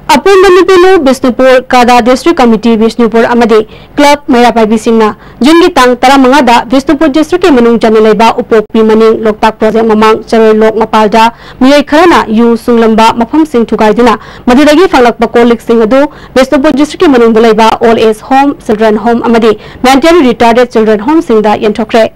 ꯑꯄꯨꯟꯕ ꯅꯨꯄꯤ ꯂꯨꯞ ꯕꯤꯁꯅꯨꯄꯨꯔ, ꯀꯥꯗꯥ ꯗꯤꯁꯇ꯭ꯔꯤꯛ ꯀꯃꯤꯇꯤ ꯕꯤꯁꯅꯨꯄꯨꯔ ꯑꯃꯗꯤ ꯀ꯭ꯂꯕ ꯃꯩꯔꯥ ꯄꯥꯏꯕꯤꯁꯤꯡꯅ ꯖꯨꯟꯒꯤ ꯇꯥꯡ ꯇꯔꯥꯃꯉꯥꯗ ꯕꯤꯁꯅꯨꯄꯨꯔ ꯗꯤꯁꯇ꯭ꯔꯤꯛꯀꯤ ꯃꯅꯨꯡ ꯆꯟꯅ ꯂꯩꯕ ꯎꯄꯣꯛꯄꯤ ꯃꯅꯤꯡ ꯂꯣꯛꯇꯥꯛ ꯄ꯭ꯔꯣꯖꯦꯛ ꯃꯃꯥꯡ ꯆꯔꯣꯏ ꯂꯣꯛ ꯃꯄꯥꯜꯗ ꯃꯤꯑꯣꯏ ꯈꯔꯅ ꯌꯨ ꯁꯨꯡꯂꯝꯕ ꯃꯐꯝꯁꯤꯡ ꯊꯨꯒꯥꯏꯗꯨꯅ ꯃꯗꯨꯗꯒꯤ ꯐꯪꯂꯛꯄ ꯀꯣꯜ ꯂꯤꯛꯁꯤꯡ ꯑꯗꯨ ꯕꯤꯁꯅꯨꯄꯨꯔ ꯗꯤꯁꯇ꯭ꯔꯤꯛꯀꯤ ꯃꯅꯨꯡꯗ ꯂꯩꯕ old age home, children home ꯑꯃꯗꯤ ꯃꯦꯟꯇꯦꯜꯂꯤ ꯔꯤꯇꯥꯔꯗꯦꯗ ꯆꯤꯜꯗ꯭ꯔꯦꯟ ꯍꯣꯝꯁꯤꯡꯗ ꯌꯦꯟꯊꯣꯛꯈ꯭ꯔꯦ꯫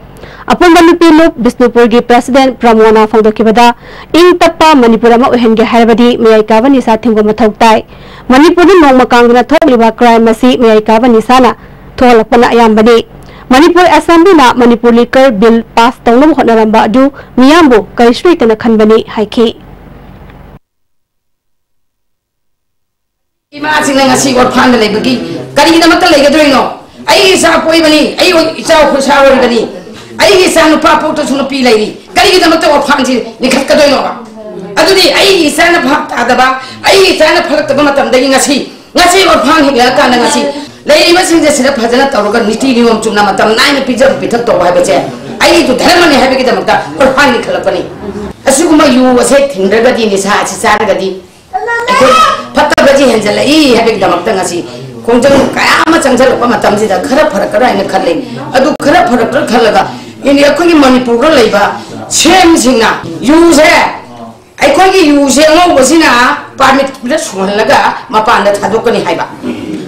ꯑꯄꯨꯟꯕ ꯅꯨꯄꯤ ꯂꯨꯞ ꯕꯤꯁꯅꯨꯄꯨꯔꯒꯤ ꯄ꯭ꯔꯁꯤꯗꯦꯟꯠ ꯄ꯭ꯔꯃꯣꯗꯅ ꯐꯣꯡꯗꯣꯛꯈꯤꯕꯗ, ꯏꯪ ꯇꯞꯄ ꯃꯅꯤꯄꯨꯔ ꯑꯃ ꯑꯣꯏꯍꯟꯒꯦ ꯍꯥꯏꯔꯕꯗꯤ ꯃꯌꯥꯏ ꯀꯥꯕ ꯅꯤꯁꯥ ꯊꯤꯡꯕ ꯃꯊꯧ ꯇꯥꯏ꯫ ꯃꯅꯤꯄꯨꯔꯗ ꯅꯣꯡꯃ ꯀꯥꯡꯗꯅ ꯊꯣꯛꯂꯤꯕ ꯀ꯭ꯔꯥꯏꯝ ꯑꯁꯤ ꯃꯌꯥꯏ ꯀꯥꯕ ꯅꯤꯁꯥꯅ ꯊꯣꯛꯍꯜꯂꯛꯄꯅ ꯑꯌꯥꯝꯕꯅꯤ꯫ ꯃꯅꯤꯄꯨꯔ ꯑꯦꯁꯦꯝꯕ꯭ꯂꯤꯅ ꯃꯅꯤꯄꯨꯔ ꯂꯤꯀꯔ ꯕꯤꯜ ꯄꯥꯁ ꯇꯧꯅꯕ ꯍꯣꯠꯅꯔꯝꯕ ꯑꯗꯨ ꯃꯤꯌꯥꯝꯕꯨ ꯀꯔꯤꯁꯨ ꯂꯩꯇꯅ ꯈꯟꯕꯅꯤ ꯍꯥꯏꯈꯤ꯫ ꯏꯃꯥꯁꯤꯡꯅ ꯉꯁꯤ ꯑꯣꯔꯐꯥꯟꯗ ꯂꯩꯕꯒꯤ ꯀꯔꯤꯒꯤꯗꯃꯛꯇ ꯂꯩꯒꯗꯣꯏꯅꯣ? ꯑꯩꯒꯤ ꯏꯆꯥ ꯄꯣꯛꯏꯕꯅꯤ, ꯑꯩ ꯏꯆꯥ ꯈꯨꯠꯁꯥ ꯑꯣꯏꯔꯤꯕꯅꯤ, ꯑꯩꯒꯤ ꯏꯆꯥ ꯅꯨꯄꯥ ꯄꯣꯛꯇꯁꯨ ꯅꯨꯄꯤ ꯂꯩꯔꯤ, ꯀꯔꯤꯒꯤꯗꯃꯛꯇ ꯑꯣꯔꯐꯥꯟꯁꯤ ꯂꯤꯡꯈꯠꯀꯗꯣꯏꯅꯣꯕ? ꯑꯗꯨꯗꯤ ꯑꯩꯒꯤ ꯏꯆꯥꯅ ꯚꯥꯞ ꯇꯥꯗꯕ, ꯑꯩꯒꯤ ꯏꯆꯥꯅ ꯐꯒꯠꯇꯕ ꯃꯇꯝꯗꯒꯤ ꯉꯁꯤ, ꯉꯁꯤ ꯑꯣꯔꯐꯥꯟ ꯍꯤꯡꯂꯛꯑꯀꯥꯟꯗ ꯉꯁꯤ ꯂꯩꯔꯤꯕꯁꯤꯡꯁꯦ ꯁꯤꯗ ꯐꯖꯅ ꯇꯧꯔꯒ ꯅꯤꯇꯤ ꯅꯤꯌꯣꯝ ꯆꯨꯝꯅ ꯃꯇꯝ ꯅꯥꯏꯅ ꯄꯤꯖꯕ ꯄꯤꯊꯛ ꯇꯧꯕ ꯍꯥꯏꯕꯁꯦ ꯑꯩꯒꯤꯁꯨ ꯙꯔꯃꯅꯤ ꯍꯥꯏꯕꯒꯤꯗꯃꯛꯇ ꯑꯣꯔꯐꯥꯟ ꯂꯤꯡꯈꯠꯂꯛꯄꯅꯤ꯫ ꯑꯁꯤꯒꯨꯝꯕ ꯌꯨ ꯑꯁꯦ ꯊꯤꯡꯗ꯭ꯔꯒꯗꯤ, ꯅꯤꯁꯥ ꯑꯁꯤ ꯆꯥꯔꯒꯗꯤ ꯑꯩꯈꯣꯏ ꯐꯠꯇꯕꯁꯤ ꯍꯦꯟꯖꯜꯂꯛꯏ ꯍꯥꯏꯕꯒꯤꯗꯃꯛꯇ ꯉꯁꯤ ꯈꯣꯡꯖꯪ ꯀꯌꯥ ꯑꯃ ꯆꯪꯁꯤꯜꯂꯛꯄ ꯃꯇꯝꯁꯤꯗ ꯈꯔ ꯐꯔꯛꯀꯗ꯭ꯔꯥ ꯍꯥꯏꯅ ꯈꯜꯂꯤ꯫ ꯑꯗꯨ ꯈꯔ ꯐꯔꯛꯀꯗ꯭ꯔꯥ ꯈꯜꯂꯒ ꯏꯟꯗꯤ-, ꯑꯩꯈꯣꯏꯒꯤ ꯃꯅꯤꯄꯨꯔꯗ ꯂꯩꯕ ꯁꯤ ꯑꯦꯝꯁꯤꯡꯅ ꯌꯨꯁꯦ, ꯑꯩꯈꯣꯏꯒꯤ ꯌꯨꯁꯦ ꯑꯉꯧꯕꯁꯤꯅ ꯄꯥꯔꯃꯤꯠ ꯄꯤꯔ ꯁꯨꯡꯍꯜꯂꯒ ꯃꯄꯥꯟꯗ ꯊꯥꯗꯣꯛꯀꯅꯤ ꯍꯥꯏꯕ,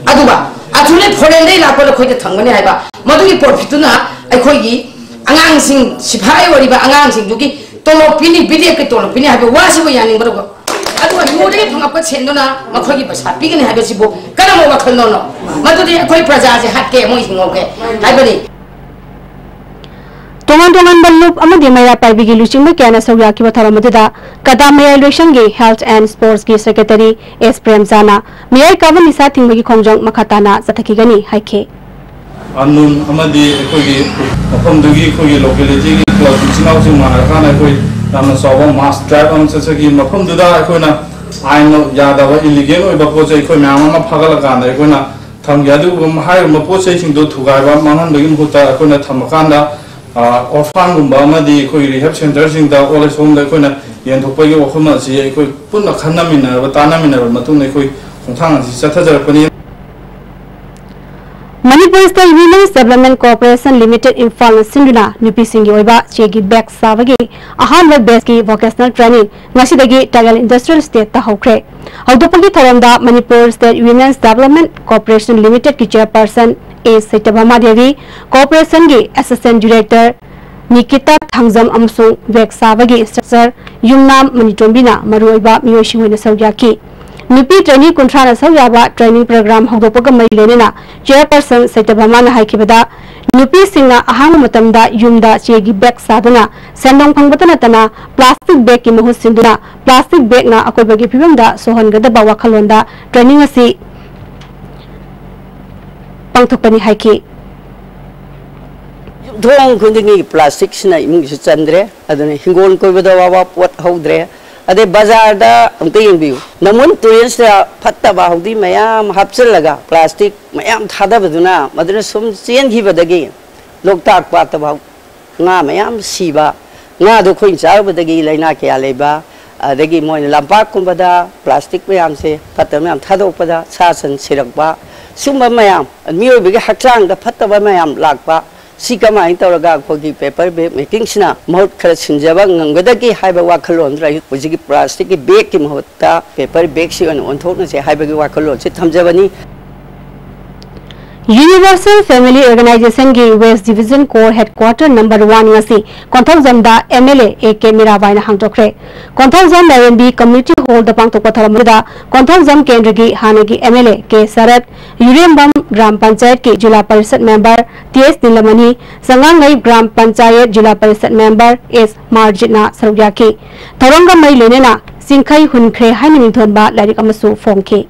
ꯑꯗꯨꯒ ꯑꯊꯨꯅ ꯐꯣꯔꯦꯟꯗꯩ ꯂꯥꯛꯄꯗ ꯑꯩꯈꯣꯏꯗ ꯊꯝꯒꯅꯤ ꯍꯥꯏꯕ, ꯃꯗꯨꯒꯤ ꯄ꯭ꯔꯣꯐꯤꯠꯇꯨꯅ ꯑꯩꯈꯣꯏꯒꯤ ꯑꯉꯥꯡꯁꯤꯡ, ꯁꯤꯐꯥꯏ ꯑꯣꯏꯔꯤꯕ ꯑꯉꯥꯡꯁꯤꯡꯗꯨꯒꯤ ꯇꯣꯂꯣꯞ ꯄꯤꯅꯤ, ꯕꯤꯗꯦꯞꯀꯤ ꯇꯣꯂꯣꯞ ꯄꯤꯅꯤ ꯍꯥꯏꯕ ꯋꯥꯁꯤꯕꯨ ꯌꯥꯅꯤꯡꯕ꯭ꯔꯣ? ꯑꯗꯨꯒ ꯌꯨꯗꯒꯤ ꯐꯪꯉꯛꯄ ꯁꯦꯟꯗꯨꯅ ꯃꯈꯣꯏꯒꯤ ꯄꯩꯁꯥ ꯄꯤꯒꯅꯤ ꯍꯥꯏꯕꯁꯤꯕꯨ ꯀꯔꯝꯕ ꯋꯥꯈꯜꯂꯣꯟꯅꯣ? ꯃꯗꯨꯗꯤ ꯑꯩꯈꯣꯏ ꯄ꯭ꯔꯖꯥꯁꯦ ꯍꯥꯠꯀꯦ, ꯃꯣꯏ ꯍꯤꯡꯍꯧꯒꯦ ꯍꯥꯏꯕꯅꯤ꯫ ꯇꯣꯉꯥꯟ ꯇꯣꯉꯥꯟꯕ ꯂꯨꯞ ꯑꯃꯗꯤ ꯃꯩꯔꯥ ꯄꯥꯏꯕꯤꯒꯤ ꯂꯨꯆꯤꯡꯕ ꯀꯌꯥꯅ ꯁꯔꯨꯛ ꯌꯥꯈꯤꯕ ꯊꯧꯔꯝ ꯑꯗꯨꯗ ꯀꯗꯥ ꯃꯌꯥꯏ ꯂꯣꯏꯁꯪꯒꯤ Health and Sportsꯀꯤ Secretary ꯑꯦꯁ ꯄ꯭ꯔꯦꯝꯖꯥꯅ ꯃꯌꯥꯏ ꯀꯥꯕ ꯅꯤꯁꯥ ꯊꯤꯡꯕꯒꯤ ꯈꯣꯡꯖꯪ ꯃꯈꯥ ꯇꯥꯅ ꯆꯠꯊꯈꯤꯒꯅꯤ ꯍꯥꯏꯈꯤ꯫ ꯑꯟꯅꯣꯟ ꯑꯃꯗꯤ ꯑꯩꯈꯣꯏꯒꯤ ꯃꯐꯝꯗꯨꯒꯤ ꯑꯩꯈꯣꯏꯒꯤ ꯂꯣꯀꯦꯂꯤꯇꯤꯒꯤ ꯀ꯭ꯂꯕ ꯏꯆꯤꯟ ꯏꯅꯥꯎꯁꯤꯡ ꯃꯥꯟꯅꯔꯀꯥꯟꯗ ꯑꯩꯈꯣꯏ ꯌꯥꯝꯅ ꯆꯥꯎꯕ ꯃꯥꯁ ꯗ꯭ꯔꯥꯏꯚ ꯑꯃ ꯆꯠꯆꯈꯤ꯫ ꯃꯐꯝꯗꯨꯗ ꯑꯩꯈꯣꯏꯅ ꯑꯥꯏꯟ ꯌꯥꯗꯕ, ꯏꯂꯤꯒꯦꯜ ꯑꯣꯏꯕ ꯄꯣꯠ ꯆꯩ ꯑꯩꯈꯣꯏ ꯃꯌꯥꯝ ꯑꯃ ꯐꯥꯒꯠꯂꯀꯥꯟꯗ ꯑꯩꯈꯣꯏꯅ ꯊꯝꯈꯤ꯫ ꯑꯗꯨꯒꯨꯝꯕ ꯍꯥꯏꯔꯤꯕ ꯄꯣꯠ ꯆꯩꯁꯤꯡꯗꯣ ꯊꯨꯒꯥꯏꯕ, ꯃꯥꯡꯍꯟꯕꯒꯤ ꯃꯍꯨꯠꯇ ꯑꯩꯈꯣꯏꯅ ꯊꯝꯃꯀꯥꯟꯗ ꯑꯣꯔꯐꯥꯟꯒꯨꯝꯕ ꯑꯃꯗꯤ ꯑꯩꯈꯣꯏ ꯔꯤꯍꯦꯕ ꯁꯦꯟꯇꯔꯁꯤꯡꯗ ꯑꯣꯜ ꯑꯦꯖ ꯍꯣꯝꯗ ꯑꯩꯈꯣꯏꯅ ꯌꯦꯟꯊꯣꯛꯄꯒꯤ ꯋꯥꯐꯝ ꯑꯁꯤ ꯑꯩꯈꯣꯏ ꯄꯨꯟꯅ ꯈꯟꯅꯃꯤꯟꯅꯔꯕ, ꯇꯥꯟꯅꯃꯤꯟꯅꯔꯕ ꯃꯇꯨꯡꯗ ꯑꯩꯈꯣꯏ ꯈꯣꯡꯊꯥꯡ ꯑꯁꯤ ꯆꯠꯊꯖꯔꯛꯄꯅꯤ꯫ Manipur state women's development corporation limited ꯏꯝꯐꯥꯜꯅ ꯁꯤꯟꯗꯨꯅ ꯅꯨꯄꯤꯁꯤꯡꯒꯤ ꯑꯣꯏꯕ ꯆꯦꯒꯤ ꯕꯦꯒ ꯁꯥꯕꯒꯤ ꯑꯍꯥꯟꯕ ꯕꯦꯆꯀꯤ ꯚꯣꯀꯦꯁꯅꯦꯜ ꯇ꯭ꯔꯦꯅꯤꯡ ꯉꯁꯤꯗꯒꯤ ꯇꯥꯏꯒꯜ ꯏꯟꯗꯁꯇ꯭ꯔꯤꯌꯦꯜ ꯏꯁꯇꯦꯠꯇ ꯍꯧꯈ꯭ꯔꯦ꯫ ꯍꯧꯗꯣꯛꯄꯒꯤ ꯊꯧꯔꯝꯗ Manipur state women's development corporation ꯂꯤꯃꯤꯇꯦꯗꯀꯤ ꯆꯦꯌꯔꯄꯔꯁꯟ ꯑꯦ ꯁꯩꯇꯚꯃꯥ ꯗꯦꯕꯤ, ꯀꯣꯔꯄꯣꯔꯦꯁꯟꯒꯤ ꯑꯦꯁꯤꯁꯇꯦꯟ ꯗꯤꯔꯦꯛꯇꯔ ꯅꯤꯀꯤꯇꯥ ꯊꯥꯡꯖꯝ ꯑꯃꯁꯨꯡ ꯕꯦꯒ ꯁꯥꯕꯒꯤ ꯏꯟꯁꯇ꯭ꯔꯛꯇꯔ ꯌꯨꯝꯅꯥꯝ ꯃꯅꯤꯇꯣꯝꯕꯤꯅ ꯃꯔꯨꯑꯣꯏꯕ ꯃꯤꯑꯣꯏꯁꯤꯡ ꯑꯣꯏꯅ ꯁꯔꯨꯛ ꯌꯥꯈꯤ꯫ ꯅꯨꯄꯤ ꯇ꯭ꯔꯦꯅꯤ ꯀꯨꯟꯊ꯭ꯔꯥꯅ ꯁꯔꯨꯛ ꯌꯥꯕ ꯇ꯭ꯔꯦꯅꯤꯡ ꯄ꯭ꯔꯣꯒ꯭ꯔꯥꯝ ꯍꯧꯗꯣꯛꯄꯒ ꯃꯔꯤ ꯂꯩꯅꯅ ꯆꯦꯌꯔꯄꯔꯁꯟ ꯁꯩꯇꯚꯃꯥꯅ ꯍꯥꯏꯈꯤꯕꯗ, ꯅꯨꯄꯤꯁꯤꯡꯅ ꯑꯍꯥꯡꯕ ꯃꯇꯝꯗ ꯌꯨꯝꯗ ꯆꯦꯒꯤ ꯕꯦꯒ ꯁꯥꯗꯨꯅ ꯁꯦꯟꯗꯣꯡ ꯐꯪꯕꯇ ꯅꯠꯇꯅ ꯄ꯭ꯂꯥꯁꯇꯤꯛ ꯕꯦꯒꯀꯤ ꯃꯍꯨꯠ ꯁꯤꯟꯗꯨꯅ ꯄ꯭ꯂꯥꯁꯇꯤꯛ ꯕꯦꯒꯅ ꯑꯀꯣꯏꯕꯒꯤ ꯐꯤꯕꯝꯗ ꯁꯣꯛꯍꯟꯒꯗꯕ ꯋꯥꯈꯜꯂꯣꯟꯗ ꯇ꯭ꯔꯦꯅꯤꯡ ꯑꯁꯤ ꯄꯥꯡꯊꯣꯛꯄꯅꯤ ꯍꯥꯏꯈꯤ꯫ ꯌꯨꯝꯊꯣꯡ ꯈꯨꯗꯤꯡꯒꯤ ꯄ꯭ꯂꯥꯁꯇꯤꯛꯁꯤꯅ ꯏꯃꯨꯡꯁꯨ ꯆꯟꯗ꯭ꯔꯦ, ꯑꯗꯨꯅ ꯍꯤꯡꯒꯣꯜ ꯀꯣꯏꯕꯗ ꯋꯥꯕ ꯄꯣꯠ ꯍꯧꯗ꯭ꯔꯦ꯫ ꯑꯗꯩ ꯕꯖꯥꯔꯗ ꯑꯃꯨꯛꯇ ꯌꯦꯡꯕꯤꯌꯨ, ꯅꯝꯕꯨꯜ ꯇꯨꯔꯦꯜꯁꯤꯗ ꯐꯠꯇꯕ ꯍꯥꯎꯗꯤ ꯃꯌꯥꯝ ꯍꯥꯞꯆꯤꯜꯂꯒ ꯄ꯭ꯂꯥꯁꯇꯤꯛ ꯃꯌꯥꯝ ꯊꯥꯗꯕꯗꯨꯅ ꯃꯗꯨꯅ ꯁꯨꯝ ꯆꯦꯟꯈꯤꯕꯗꯒꯤ ꯂꯣꯛꯇꯥꯛ ꯄꯥꯠꯇꯐꯥꯎ ꯉꯥ ꯃꯌꯥꯝ ꯁꯤꯕ, ꯉꯥꯗꯣ ꯑꯩꯈꯣꯏꯅ ꯆꯥꯔꯨꯕꯗꯒꯤ ꯂꯥꯏꯅꯥ ꯀꯌꯥ ꯂꯩꯕ, ꯑꯗꯒꯤ ꯃꯣꯏꯅ ꯂꯝꯄꯥꯛꯀꯨꯝꯕꯗ ꯄ꯭ꯂꯥꯁꯇꯤꯛ ꯃꯌꯥꯝꯁꯦ ꯐꯠꯇꯕ ꯃꯌꯥꯝ ꯊꯥꯗꯣꯛꯄꯗ ꯁꯥ ꯁꯟ ꯁꯤꯔꯛꯄ, ꯁꯨꯝꯕ ꯃꯌꯥꯝ, ꯃꯤꯑꯣꯏꯕꯒꯤ ꯍꯛꯆꯥꯡꯗ ꯐꯠꯇꯕ ꯃꯌꯥꯝ ꯂꯥꯛꯄ, ꯁꯤ ꯀꯃꯥꯏꯅ ꯇꯧꯔꯒ ꯑꯩꯈꯣꯏꯒꯤ ꯄꯦꯄꯔ ꯕꯦꯒ ꯃꯦꯀꯤꯡꯁꯤꯅ ꯃꯍꯨꯠ ꯈꯔ ꯁꯤꯟꯖꯕ ꯉꯝꯒꯗꯒꯦ ꯍꯥꯏꯕ ꯋꯥꯈꯜꯂꯣꯟꯗꯨꯗ ꯑꯩ ꯍꯧꯖꯤꯛꯀꯤ ꯄ꯭ꯂꯥꯁꯇꯤꯛꯀꯤ ꯕꯦꯒꯀꯤ ꯃꯍꯨꯠꯇ ꯄꯦꯄꯔ ꯕꯦꯒꯁꯤ ꯑꯣꯏꯅ ꯑꯣꯟꯊꯣꯛꯅꯁꯦ ꯍꯥꯏꯕꯒꯤ ꯋꯥꯈꯜꯂꯣꯟꯁꯤ ꯊꯝꯖꯕꯅꯤ꯫ Universal Family Organizationꯒꯤ West Division Core Headquarter Number One ꯉꯁꯤ ꯀꯣꯟꯊꯧꯖꯝꯗ MLA A K ꯃꯤꯔꯥꯕꯥꯏꯅ ꯍꯥꯡꯗꯣꯛꯈ꯭ꯔꯦ꯫ ꯀꯣꯟꯊꯧꯖꯝ ꯂꯥꯏꯔꯦꯝꯕꯤ Community Hallꯗ ꯄꯥꯡꯊꯣꯛꯄ ꯊꯧꯔꯝ ꯑꯗꯨꯗ ꯀꯣꯟꯊꯧꯖꯝ ꯀꯦꯟꯗ꯭ꯔꯒꯤ ꯍꯥꯟꯅꯒꯤ MLA ꯀꯦ ꯁꯔꯠ, ꯌꯨꯔꯦꯝꯕꯝ ꯒ꯭ꯔꯥꯝ ꯄꯟꯆꯥꯌꯠꯀꯤ ꯖꯤꯂꯥ ꯄꯔꯤꯁꯠ ꯃꯦꯝꯕꯔ ꯇꯤ ꯑꯦꯁ ꯅꯤꯂꯃꯅꯤ, ꯁꯉꯥꯡꯉꯩ ꯒ꯭ꯔꯥꯝ ꯄꯟꯆꯥꯌꯠ ꯖꯤꯂꯥ ꯄꯔꯤꯁꯠ ꯃꯦꯝꯕꯔ ꯑꯦꯁ ꯃꯥꯔꯖꯤꯠꯅ ꯁꯔꯨꯛ ꯌꯥꯈꯤ꯫ ꯊꯧꯔꯝꯒ ꯃꯔꯤ ꯂꯩꯅꯅ ꯆꯤꯡꯈꯩ ꯍꯨꯟꯈ꯭ꯔꯦ ꯍꯥꯏꯅ ꯃꯤꯡꯊꯣꯟꯕ ꯂꯥꯏꯔꯤꯛ ꯑꯃꯁꯨ ꯐꯣꯡꯈꯤ꯫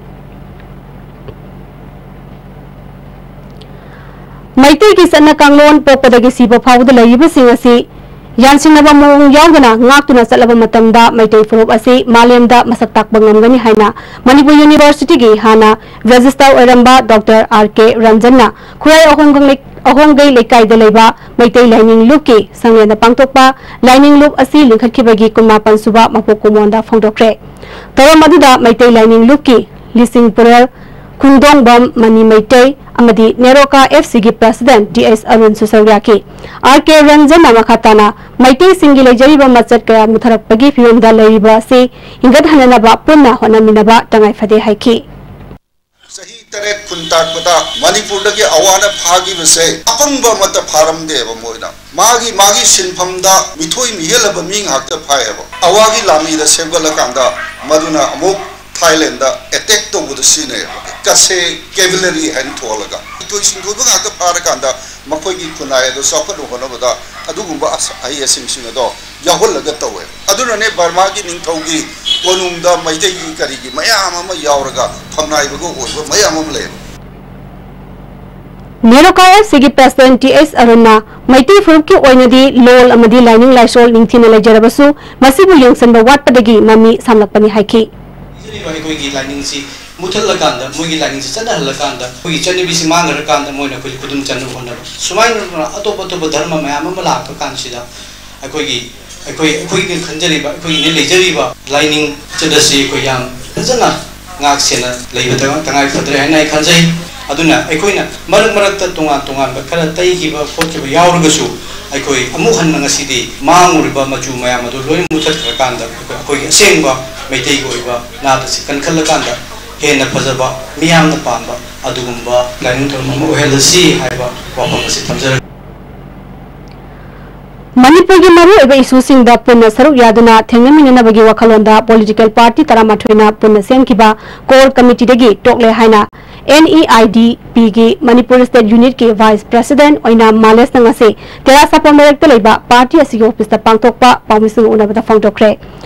ꯃꯩꯇꯩꯒꯤ ꯆꯠꯅ ꯀꯥꯡꯂꯣꯟ ꯄꯣꯛꯄꯗꯒꯤ ꯁꯤꯕ ꯐꯥꯎꯕꯗ ꯂꯩꯔꯤꯕꯁꯤꯡ ꯑꯁꯤ ꯌꯥꯟꯁꯤꯟꯅꯕ ꯃꯑꯣꯡ ꯌꯥꯎꯗꯅ ꯉꯥꯛꯇꯨꯅ ꯆꯠꯂꯕ ꯃꯇꯝꯗ ꯃꯩꯇꯩ ꯐꯨꯔꯨꯞ ꯑꯁꯤ ꯃꯥꯂꯦꯝꯗ ꯃꯁꯛ ꯇꯥꯛꯄ ꯉꯝꯒꯅꯤ ꯍꯥꯏꯅ ꯃꯅꯤꯄꯨꯔ ꯌꯨꯅꯤꯚꯔꯁꯤꯇꯤꯒꯤ ꯍꯥꯟꯅ ꯔꯦꯖꯤꯁꯇ꯭ꯔꯥꯔ ꯑꯣꯏꯔꯝꯕ ꯗꯣꯛꯇꯔ ꯑꯥꯔ ꯀꯦ ꯔꯟꯖꯟꯅ ꯈꯨꯔꯥꯏ ꯑꯍꯣꯡ ꯀꯪꯂꯩ ꯑꯍꯣꯡꯒꯩ ꯂꯩꯀꯥꯏꯗ ꯂꯩꯕ ꯃꯩꯇꯩ ꯂꯥꯏꯅꯤꯡ ꯂꯨꯞꯀꯤ ꯁꯪꯂꯦꯟꯗ ꯄꯥꯡꯊꯣꯛꯄ ꯂꯥꯏꯅꯤꯡ ꯂꯨꯞ ꯑꯁꯤ ꯂꯤꯡꯈꯠꯈꯤꯕꯒꯤ ꯀꯨꯟꯃꯥꯄꯟ ꯁꯨꯕ ꯃꯄꯣꯛ ꯀꯨꯝꯑꯣꯟꯗ ꯐꯣꯡꯗꯣꯛꯈ꯭ꯔꯦ꯫ ꯊꯧꯔꯝ ꯑꯗꯨꯗ ꯃꯩꯇꯩ ꯂꯥꯏꯅꯤꯡ ꯂꯨꯞꯀꯤ ꯂꯤꯁꯤꯡ ꯄꯨꯔꯦꯜ ꯈꯨꯟꯗꯣꯡꯕꯝ ꯃꯅꯤ ꯃꯩꯇꯩ ꯑꯃꯗꯤ ꯅꯦꯔꯣꯀꯥ ꯑꯦꯐ ꯁꯤꯒꯤ ꯄ꯭ꯔꯁꯤꯗꯦꯟꯠ ꯇꯤ ꯑꯦꯁ ꯑꯔꯨꯟꯁꯨ ꯁꯔꯨꯛ ꯌꯥꯈꯤ꯫ ꯑꯥꯔ ꯀꯦ ꯔꯟꯖꯟꯅ ꯃꯈꯥ ꯇꯥꯅ ꯃꯩꯇꯩꯁꯤꯡꯒꯤ ꯂꯩꯖꯔꯤꯕ ꯃꯆꯠ ꯀꯌꯥ ꯃꯨꯊꯔꯛꯄꯒꯤ ꯐꯤꯕꯝꯗ ꯂꯩꯔꯤꯕ ꯑꯁꯤ ꯍꯤꯡꯒꯠꯍꯟꯅꯅꯕ ꯄꯨꯟꯅ ꯍꯣꯠꯅꯃꯤꯟꯅꯕ ꯇꯉꯥꯏ ꯐꯗꯦ ꯍꯥꯏꯈꯤ꯫ ꯆꯍꯤ ꯇꯔꯦꯠ ꯈꯨꯟ ꯇꯥꯛꯄꯗ ꯃꯅꯤꯄꯨꯔꯗꯒꯤ ꯑꯋꯥꯅ ꯐꯥꯈꯤꯕꯁꯦ ꯑꯄꯪꯕ ꯑꯃꯠꯇ ꯐꯥꯔꯝꯗꯦꯕ꯫ ꯃꯣꯏꯅ ꯃꯥꯒꯤ ꯃꯥꯒꯤ ꯁꯤꯟꯐꯝꯗ ꯃꯤꯊꯣꯏ ꯃꯤꯍꯦꯜꯂꯕ ꯃꯤ ꯉꯥꯛꯇ ꯐꯥꯏꯌꯦꯕ꯫ ꯑꯋꯥꯒꯤ ꯂꯥꯟꯃꯤꯗ ꯁꯦꯝꯒꯠꯂꯀꯥꯟꯗ ꯃꯗꯨꯅ ꯑꯃꯨꯛ ꯊꯥꯏꯂꯦꯟꯗ ꯑꯦꯇꯦꯛ ꯇꯧꯕꯗ ꯁꯤꯖꯤꯟꯅꯩꯌꯦꯕ꯫ ꯀꯁꯦ ꯀꯦꯚꯤꯂꯔꯤ ꯍꯥꯏꯅ ꯊꯣꯜꯂꯒ ꯍꯩꯊꯣꯏ ꯁꯤꯡꯊꯣꯏꯕ ꯉꯥꯛꯇ ꯐꯥꯔꯀꯥꯟꯗ ꯃꯈꯣꯏꯒꯤ ꯈꯨꯟꯅꯥꯏ ꯑꯗꯨ ꯆꯥꯎꯈꯠꯅꯕ ꯍꯣꯠꯅꯕꯗ ꯑꯗꯨꯒꯨꯝꯕ ꯑꯁ-, ꯑꯍꯩ ꯑꯁꯤꯡꯁꯤꯡ ꯑꯗꯣ ꯌꯥꯎꯍꯜꯂꯒ ꯇꯧꯋꯦ꯫ ꯑꯗꯨꯅꯅꯦ ꯕꯔꯃꯥꯒꯤ ꯅꯤꯡꯊꯧꯒꯤ ꯀꯣꯅꯨꯡꯗ ꯃꯩꯇꯩꯒꯤ ꯀꯔꯤꯒꯤ ꯃꯌꯥꯝ ꯑꯃ ꯌꯥꯎꯔꯒ ꯐꯝꯅꯥꯏꯕꯒ ꯑꯣꯏꯕ ꯃꯌꯥꯝ ꯑꯃ ꯂꯩꯌꯦꯕ꯫ ꯅꯦꯔꯣꯀꯥ ꯑꯦꯐ ꯁꯤꯒꯤ ꯄ꯭ꯔꯁꯤꯗꯦꯟꯠ ꯇꯤ ꯑꯦꯁ ꯑꯔꯨꯟꯅ ꯃꯩꯇꯩ ꯐꯨꯔꯨꯞꯀꯤ ꯑꯣꯏꯅꯗꯤ ꯂꯣꯜ ꯑꯃꯗꯤ ꯂꯥꯏꯅꯤꯡ ꯂꯥꯏꯁꯣꯜ ꯅꯤꯡꯊꯤꯅ ꯂꯩꯖꯔꯕꯁꯨ ꯃꯁꯤꯕꯨ ꯌꯦꯡꯁꯤꯟꯕ ꯋꯥꯠꯄꯗꯒꯤ ꯃꯃꯤ ꯁꯥꯝꯂꯛꯄꯅꯤ ꯍꯥꯏꯈꯤ꯫ ꯄꯤꯖꯔꯤꯕ ꯑꯩꯈꯣꯏꯒꯤ ꯂꯥꯏꯅꯤꯡꯁꯤ ꯃꯨꯊꯠꯂꯀꯥꯟꯗ, ꯃꯣꯏꯒꯤ ꯂꯥꯏꯅꯤꯡꯁꯤ ꯆꯠꯅꯍꯜꯂꯀꯥꯟꯗ, ꯑꯩꯈꯣꯏꯒꯤ ꯆꯠꯅꯕꯤꯁꯤ ꯃꯥꯡꯈ꯭ꯔꯀꯥꯟꯗ ꯃꯣꯏꯅ ꯑꯩꯈꯣꯏ ꯈꯨꯗꯨꯝ ꯆꯟꯅꯕ ꯍꯣꯠꯅꯕ, ꯁꯨꯃꯥꯏꯅ ꯑꯇꯣꯞ ꯑꯇꯣꯞꯄ ꯙꯔꯃ ꯃꯌꯥꯝ ꯑꯃ ꯂꯥꯛꯄ ꯀꯥꯟꯁꯤꯗ ꯑꯩꯈꯣꯏꯒꯤ, ꯑꯩꯈꯣꯏ, ꯑꯩꯈꯣꯏꯒꯤ ꯈꯟꯖꯔꯤꯕ, ꯑꯩꯈꯣꯏꯒꯤꯅ ꯂꯩꯖꯔꯤꯕ ꯂꯥꯏꯅꯤꯡ ꯆꯠ ꯑꯁꯤ ꯑꯩꯈꯣꯏ ꯌꯥꯝ ꯐꯖꯅ ꯉꯥꯛ ꯁꯦꯟꯅ ꯂꯩꯕ ꯇꯉꯥꯏ-, ꯇꯉꯥꯏ ꯐꯗ꯭ꯔꯦ ꯍꯥꯏꯅ ꯑꯩ ꯈꯟꯖꯩ꯫ ꯑꯗꯨꯅ ꯑꯩꯈꯣꯏꯅ ꯃꯔꯛ ꯃꯔꯛꯇ ꯇꯣꯉꯥꯟ ꯇꯣꯉꯥꯟꯕ ꯈꯔ ꯇꯩꯈꯤꯕ ꯈꯣꯠꯈꯤꯕ ꯌꯥꯎꯔꯒꯁꯨ, ꯑꯩꯈꯣꯏ ꯑꯃꯨꯛ ꯍꯟꯅ ꯉꯁꯤꯗꯤ ꯃꯥꯡꯉꯨꯔꯤꯕ ꯃꯆꯨ ꯃꯌꯥꯝ ꯑꯗꯨ ꯂꯣꯏꯅ ꯃꯨꯊꯠꯈ꯭ꯔꯀꯥꯟꯗ, ꯑꯩꯈꯣꯏ, ꯑꯩꯈꯣꯏꯒꯤ ꯑꯁꯦꯡꯕ ꯃꯩꯇꯩꯒꯤ ꯑꯣꯏꯕ ꯅꯥꯠ ꯑꯁꯤ ꯀꯟꯈꯠꯂꯀꯥꯟꯗ ꯍꯦꯟꯅ ꯐꯖꯕ, ꯃꯤꯌꯥꯝꯅ ꯄꯥꯝꯕ ꯑꯗꯨꯒꯨꯝꯕ ꯂꯥꯏꯅꯤꯡ ꯊꯧꯔꯝ ꯑꯃ ꯑꯣꯏꯍꯜꯂꯁꯤ ꯍꯥꯏꯕ ꯋꯥꯐꯝ ꯑꯁꯤ ꯊꯝꯖꯔꯒꯦ꯫ ꯃꯅꯤꯄꯨꯔꯒꯤ ꯃꯔꯨꯑꯣꯏꯕ ꯏꯁꯨꯁꯤꯡꯗ ꯄꯨꯟꯅ ꯁꯔꯨꯛ ꯌꯥꯗꯨꯅ ꯊꯦꯡꯅꯃꯤꯟꯅꯅꯕꯒꯤ ꯋꯥꯈꯜꯂꯣꯟꯗ ꯄꯣꯂꯤꯇꯤꯀꯦꯜ ꯄꯥꯔꯇꯤ ꯇꯔꯥꯃꯥꯊꯣꯏꯅ ꯄꯨꯟꯅ ꯁꯦꯝꯈꯤꯕ ꯀꯣꯔ ꯀꯃꯤꯇꯤꯗꯒꯤ ꯇꯣꯛꯂꯦ ꯍꯥꯏꯅ ꯑꯦꯟ ꯏ ꯑꯥꯏ ꯗꯤ ꯄꯤꯒꯤ ꯃꯅꯤꯄꯨꯔ ꯁ꯭ꯇꯦꯠ ꯌꯨꯅꯤꯠꯀꯤ ꯚꯥꯏꯁ ꯄ꯭ꯔꯁꯤꯗꯦꯟꯠ ꯑꯣꯏꯅꯥꯝ ꯃꯥꯂꯦꯁꯅ ꯉꯁꯤ ꯇꯦꯔꯥ ꯁꯥꯄꯣꯝ ꯂꯩꯔꯛꯇ ꯂꯩꯕ ꯄꯥꯔꯇꯤ ꯑꯁꯤꯒꯤ ꯑꯣꯐꯤꯁꯇ ꯄꯥꯡꯊꯣꯛꯄ ꯄꯥꯎꯃꯤꯁꯤꯡꯒ ꯎꯅꯕꯗ ꯐꯣꯡꯗꯣꯛꯈ꯭ꯔꯦ꯫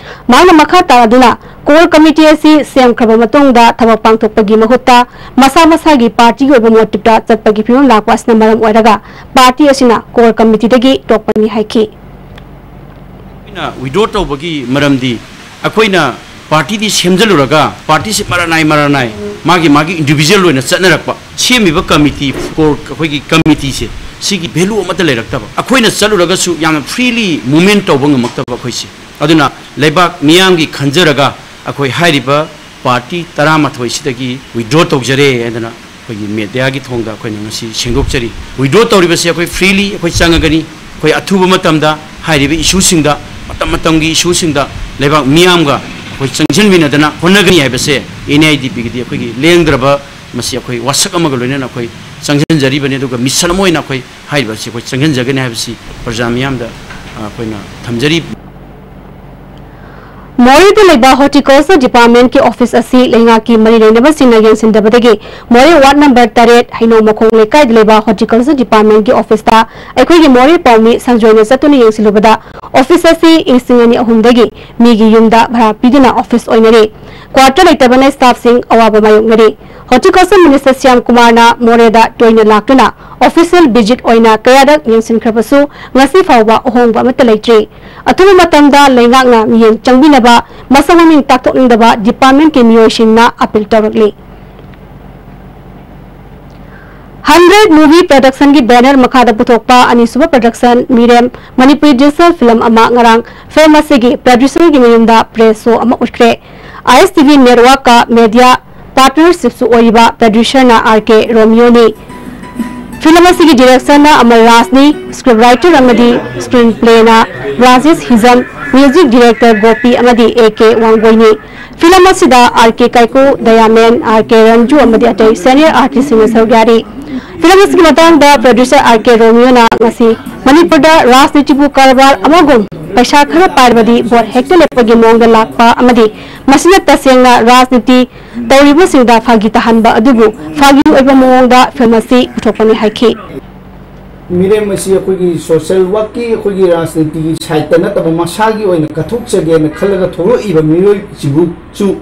ꯃꯍꯥꯛꯅ ꯃꯈꯥ ꯇꯥꯔꯗꯨꯅ ꯀꯣꯔ ꯀꯃꯤꯇꯤ ꯑꯁꯤ ꯁꯦꯝꯈ꯭ꯔꯕ ꯃꯇꯨꯡꯗ ꯊꯕꯛ ꯄꯥꯡꯊꯣꯛꯄꯒꯤ ꯃꯍꯨꯠꯇ ꯃꯁꯥ ꯃꯁꯥꯒꯤ ꯄꯥꯔꯇꯤꯒꯤ ꯑꯣꯏꯕ ꯃꯣꯇꯤꯞꯇ ꯆꯠꯄꯒꯤ ꯐꯤꯕꯝ ꯂꯥꯛꯄ ꯑꯁꯤꯅ ꯃꯔꯝ ꯑꯣꯏꯔꯒ ꯄꯥꯔꯇꯤ ꯑꯁꯤꯅ ꯀꯣꯔ ꯀꯃꯤꯇꯤꯗꯒꯤ ꯇꯣꯛꯄꯅꯤ ꯍꯥꯏꯈꯤ꯫ ꯑꯩꯈꯣꯏꯅ ꯋꯤꯗ꯭ꯔꯣ ꯇꯧꯕꯒꯤ ꯃꯔꯝꯗꯤ ꯑꯩꯈꯣꯏꯅ ꯄꯥꯔꯇꯤꯗꯤ ꯁꯦꯝꯖꯤꯜꯂꯨꯔꯒ ꯄꯥꯔꯇꯤꯁꯤ ꯃꯔꯥ ꯅꯥꯏ ꯃꯔꯥ ꯅꯥꯏ ꯃꯥꯒꯤ ꯃꯥꯒꯤ ꯏꯟꯗꯤꯕꯤꯖꯨꯋꯦꯜ ꯑꯣꯏꯅ ꯆꯠꯅꯔꯛꯄ, ꯁꯦꯝꯃꯤꯕ ꯀꯃꯤꯇꯤ, ꯀꯣꯔ, ꯑꯩꯈꯣꯏꯒꯤ ꯀꯃꯤꯇꯤꯁꯦ, ꯁꯤꯒꯤ ꯚꯦꯂꯨ ꯑꯃꯠꯇ ꯂꯩꯔꯛꯇꯕ, ꯑꯩꯈꯣꯏꯅ ꯆꯠꯂꯨꯔꯒꯁꯨ ꯌꯥꯝꯅ ꯐ꯭ꯔꯤꯂꯤ ꯃꯨꯚꯃꯦꯟ ꯇꯧꯕ ꯉꯝꯃꯛꯇꯕ ꯑꯩꯈꯣꯏꯁꯦ꯫ ꯑꯗꯨꯅ ꯂꯩꯕꯥꯛ ꯃꯤꯌꯥꯝꯒꯤ ꯈꯟꯖꯔꯒ ꯑꯩꯈꯣꯏ ꯍꯥꯏꯔꯤꯕ ꯄꯥꯔꯇꯤ ꯇꯔꯥꯃꯥꯊꯣꯏꯁꯤꯗꯒꯤ ꯋꯤꯗ꯭ꯔꯣ ꯇꯧꯖꯔꯦ ꯍꯥꯏꯗꯅ ꯑꯩꯈꯣꯏꯒꯤ ꯃꯦꯗꯤꯌꯥꯒꯤ ꯊꯣꯡꯗ ꯑꯩꯈꯣꯏꯅ ꯉꯁꯤ ꯁꯦꯡꯗꯣꯛꯆꯔꯤ꯫ ꯋꯤꯗ꯭ꯔꯣ ꯇꯧꯔꯤꯕꯁꯦ ꯑꯩꯈꯣꯏ ꯐ꯭ꯔꯤꯂꯤ ꯑꯩꯈꯣꯏ ꯆꯪꯉꯒꯅꯤ꯫ ꯑꯩꯈꯣꯏ ꯑꯊꯨꯕ ꯃꯇꯝꯗ ꯍꯥꯏꯔꯤꯕ ꯏꯁꯨꯁꯤꯡꯗ, ꯃꯇꯝ ꯃꯇꯝꯒꯤ ꯏꯁꯨꯁꯤꯡꯗ ꯂꯩꯕꯥꯛ ꯃꯤꯌꯥꯝꯒ ꯑꯩꯈꯣꯏ ꯆꯪꯁꯤꯟꯃꯤꯟꯅꯗꯅ ꯍꯣꯠꯅꯒꯅꯤ ꯍꯥꯏꯕꯁꯦ ꯑꯦꯟ ꯑꯥꯏ ꯗꯤ ꯄꯤꯒꯤꯗꯤ ꯑꯩꯈꯣꯏꯒꯤ ꯂꯦꯡꯗ꯭ꯔꯕ, ꯃꯁꯤ ꯑꯩꯈꯣꯏ ꯋꯥꯁꯛ ꯑꯃꯒ ꯂꯣꯏꯅꯅ ꯑꯩꯈꯣꯏ ꯆꯪꯁꯤꯟꯖꯔꯤꯕꯅꯤ꯫ ꯑꯗꯨꯒ ꯃꯤꯁꯟ ꯑꯃ ꯑꯣꯏꯅ ꯑꯩꯈꯣꯏ ꯍꯥꯏꯔꯤꯕ ꯑꯁꯤ ꯑꯩꯈꯣꯏ ꯆꯪꯁꯤꯟꯖꯒꯅꯤ ꯍꯥꯏꯕꯁꯤ ꯄ꯭ꯔꯖꯥ ꯃꯤꯌꯥꯝꯗ, ꯑ, ꯑꯩꯈꯣꯏꯅ ꯊꯝꯖꯔꯤ꯫ ꯃꯣꯔꯦꯗ ꯂꯩꯕ ꯍꯣꯔꯇꯤꯀꯜꯆꯔ ꯗꯤꯄꯥꯔꯠꯃꯦꯟꯠꯀꯤ ꯑꯣꯐꯤꯁ ꯑꯁꯤ ꯂꯩꯉꯥꯛꯀꯤ ꯃꯔꯤ ꯂꯩꯅꯕꯁꯤꯡꯅ ꯌꯦꯡꯁꯤꯟꯗꯕꯗꯒꯤ ꯃꯣꯔꯦ ꯋꯥꯔꯗ ꯅꯝꯕꯔ ꯇꯔꯦꯠ ꯍꯩꯅꯧ ꯃꯈꯣꯡ ꯂꯩꯀꯥꯏꯗ ꯂꯩꯕ ꯍꯣꯔꯇꯤꯀꯜꯆꯔ ꯗꯤꯄꯥꯔꯠꯃꯦꯟꯠꯀꯤ ꯑꯣꯐꯤꯁꯇ ꯑꯩꯈꯣꯏꯒꯤ ꯃꯣꯔꯦ ꯄꯥꯎꯃꯤ ꯁꯪꯖꯣꯏꯅ ꯆꯠꯇꯨꯅ ꯌꯦꯡꯁꯤꯜꯂꯨꯕꯗ ꯑꯣꯐꯤꯁ ꯑꯁꯤ ꯏꯪ ꯂꯤꯁꯤꯡ ꯑꯅꯤ ꯑꯍꯨꯝꯗꯒꯤ ꯃꯤꯒꯤ ꯌꯨꯝꯗ ꯚꯔꯥ ꯄꯤꯗꯨꯅ ꯑꯣꯐꯤꯁ ꯑꯣꯏꯅꯔꯤ꯫ ꯀ꯭ꯋꯥꯇꯔ ꯂꯩꯇꯕꯅ ꯁ꯭ꯇꯥꯐꯁꯤꯡ ꯑꯋꯥꯕ ꯃꯥꯌꯣꯛꯅꯔꯤ꯫ ꯍꯣꯔꯇꯤꯀꯜꯆꯔ ꯃꯤꯅꯤꯁꯇꯔ ꯁ꯭ꯌꯥꯝ ꯀꯨꯃꯥꯔꯅ ꯃꯣꯔꯦꯗ ꯇꯣꯏꯅ ꯂꯥꯛꯇꯨꯅ ꯑꯣꯐꯤꯁꯤꯌꯦꯜ ꯚꯤꯖꯤꯠ ꯑꯣꯏꯅ ꯀꯌꯥꯔꯛ ꯌꯦꯡꯁꯤꯟꯈ꯭ꯔꯕꯁꯨ ꯉꯁꯤ ꯐꯥꯎꯕ ꯑꯍꯣꯡꯕ ꯑꯃꯠꯇ ꯂꯩꯇ꯭ꯔꯤ꯫ ꯑꯊꯨꯕ ꯃꯇꯝꯗ ꯂꯩꯉꯥꯛꯅ ꯃꯤꯠꯌꯦꯡ ꯆꯪꯕꯤꯅꯕ ꯃꯁꯛ ꯃꯃꯤꯡ ꯇꯥꯛꯊꯣꯛꯅꯤꯡꯗꯕ ꯗꯤꯄꯥꯔꯠꯃꯦꯟꯠꯀꯤ ꯃꯤꯑꯣꯏꯁꯤꯡꯅ ꯑꯄꯤꯜ ꯇꯧꯔꯛꯂꯤ꯫ ꯍꯟꯗ꯭ꯔꯦꯠ ꯃꯨꯚꯤ ꯄ꯭ꯔꯗꯛꯁꯟꯒꯤ ꯕꯦꯅꯔ ꯃꯈꯥꯗ ꯄꯨꯊꯣꯛꯄ ꯑꯅꯤꯁꯨꯕ ꯄ꯭ꯔꯗꯛꯁꯟ ꯃꯤꯔꯦꯝ ꯃꯅꯤꯄꯨꯔꯤ ꯗꯤꯖꯤꯇꯦꯜ ꯐꯤꯂꯝ ꯑꯃ ꯉꯔꯥꯡ ꯐꯤꯂꯝ ꯑꯁꯤꯒꯤ ꯄ꯭ꯔꯗ꯭ꯌꯨꯁꯔꯒꯤ ꯃꯌꯨꯝꯗ ꯄ꯭ꯔꯦꯁ ꯁꯣ ꯑꯃ ꯎꯠꯈ꯭ꯔꯦ꯫ ꯑꯥꯏ ꯑꯦꯁ ꯇꯤ ꯚꯤ ꯅꯦꯠꯋꯥꯔꯛꯀ ꯃꯦꯗꯤꯌꯥ ꯄꯥꯔꯠꯅꯔꯁꯤꯞꯁꯨ ꯑꯣꯏꯔꯤꯕ ꯄ꯭ꯔꯗ꯭ꯌꯨꯁꯔꯅ ꯑꯥꯔ ꯀꯦ ꯔꯣꯃꯤꯌꯣꯅꯤ꯫ ꯐꯤꯂꯝ ꯑꯁꯤꯒꯤ ꯗꯤꯔꯦꯛꯁꯟꯅ ꯑꯃꯔ ꯔꯥꯖꯅꯤ, ꯁ꯭ꯀ꯭ꯔꯤꯞ ꯔꯥꯏꯇꯔ ꯑꯃꯗꯤ ꯁ꯭ꯀ꯭ꯔꯤꯟ ꯄ꯭ꯂꯦꯅ ꯔꯥꯖꯦꯁ ꯍꯤꯖꯝ, ꯃ꯭ꯌꯨꯖꯤꯛ ꯗꯤꯔꯦꯛꯇꯔ ꯒꯣꯄꯤ ꯑꯃꯗꯤ ꯑꯦ ꯀꯦ ꯋꯥꯡꯒꯣꯏꯅꯤ꯫ ꯐꯤꯂꯝ ꯑꯁꯤꯗ ꯑꯥꯔ ꯀꯦ ꯀꯥꯏꯀꯨ, ꯗꯌꯥꯃꯦꯟ, ꯑꯥꯔ ꯀꯦ ꯔꯟꯖꯨ ꯑꯃꯗꯤ ꯑꯇꯩ ꯁꯦꯅꯤꯌꯔ ꯑꯥꯔꯇꯤꯁꯁꯤꯡꯅ ꯁꯔꯨꯛ ꯌꯥꯔꯤ꯫ ꯐꯤꯂꯝ ꯑꯁꯤꯒꯤ ꯃꯇꯥꯡꯗ ꯄ꯭ꯔꯗ꯭ꯌꯨꯁꯔ ꯑꯥꯔ ꯀꯦ ꯔꯣꯃꯤꯌꯣꯅ ꯉꯁꯤ ꯃꯅꯤꯄꯨꯔꯗ ꯔꯥꯖꯅꯤꯇꯤꯕꯨ ꯀꯔꯕꯥꯔ ꯑꯃꯒꯨꯝ ꯄꯩꯁꯥ ꯈꯔ ꯄꯥꯏꯔꯕꯗꯤ ꯚꯣꯠ ꯍꯦꯛꯇ ꯂꯦꯞꯄꯒꯤ ꯃꯑꯣꯡꯗ ꯂꯥꯛꯄ ꯑꯃꯗꯤ ꯃꯁꯤꯅ ꯇꯁꯦꯡꯅ ꯔꯥꯖꯅꯤꯇꯤ ꯇꯧꯔꯤꯕꯁꯤꯡꯗ ꯐꯥꯒꯤ ꯇꯥꯍꯟꯕ ꯑꯗꯨꯕꯨ ꯐꯥꯒꯤ ꯑꯣꯏꯕ ꯃꯑꯣꯡꯗ ꯐꯤꯂꯝ ꯑꯁꯤ ꯄꯨꯊꯣꯛꯄꯅꯤ ꯍꯥꯏꯈꯤ꯫ ꯃꯤꯔꯦꯝ ꯑꯁꯤ ꯑꯩꯈꯣꯏꯒꯤ ꯁꯣꯁꯤꯌꯦꯜ ꯋꯥꯔꯛꯀꯤ, ꯑꯩꯈꯣꯏꯒꯤ ꯔꯥꯖꯅꯤꯇꯤꯒꯤ ꯁꯥꯏꯠꯇ ꯅꯠꯇꯕ ꯃꯁꯥꯒꯤ ꯑꯣꯏꯅ ꯀꯠꯊꯣꯛꯆꯒꯦꯅ ꯈꯜꯂꯒ ꯊꯣꯛꯂꯛꯏꯕ ꯃꯤꯑꯣꯏꯁꯤꯕꯨꯁꯨ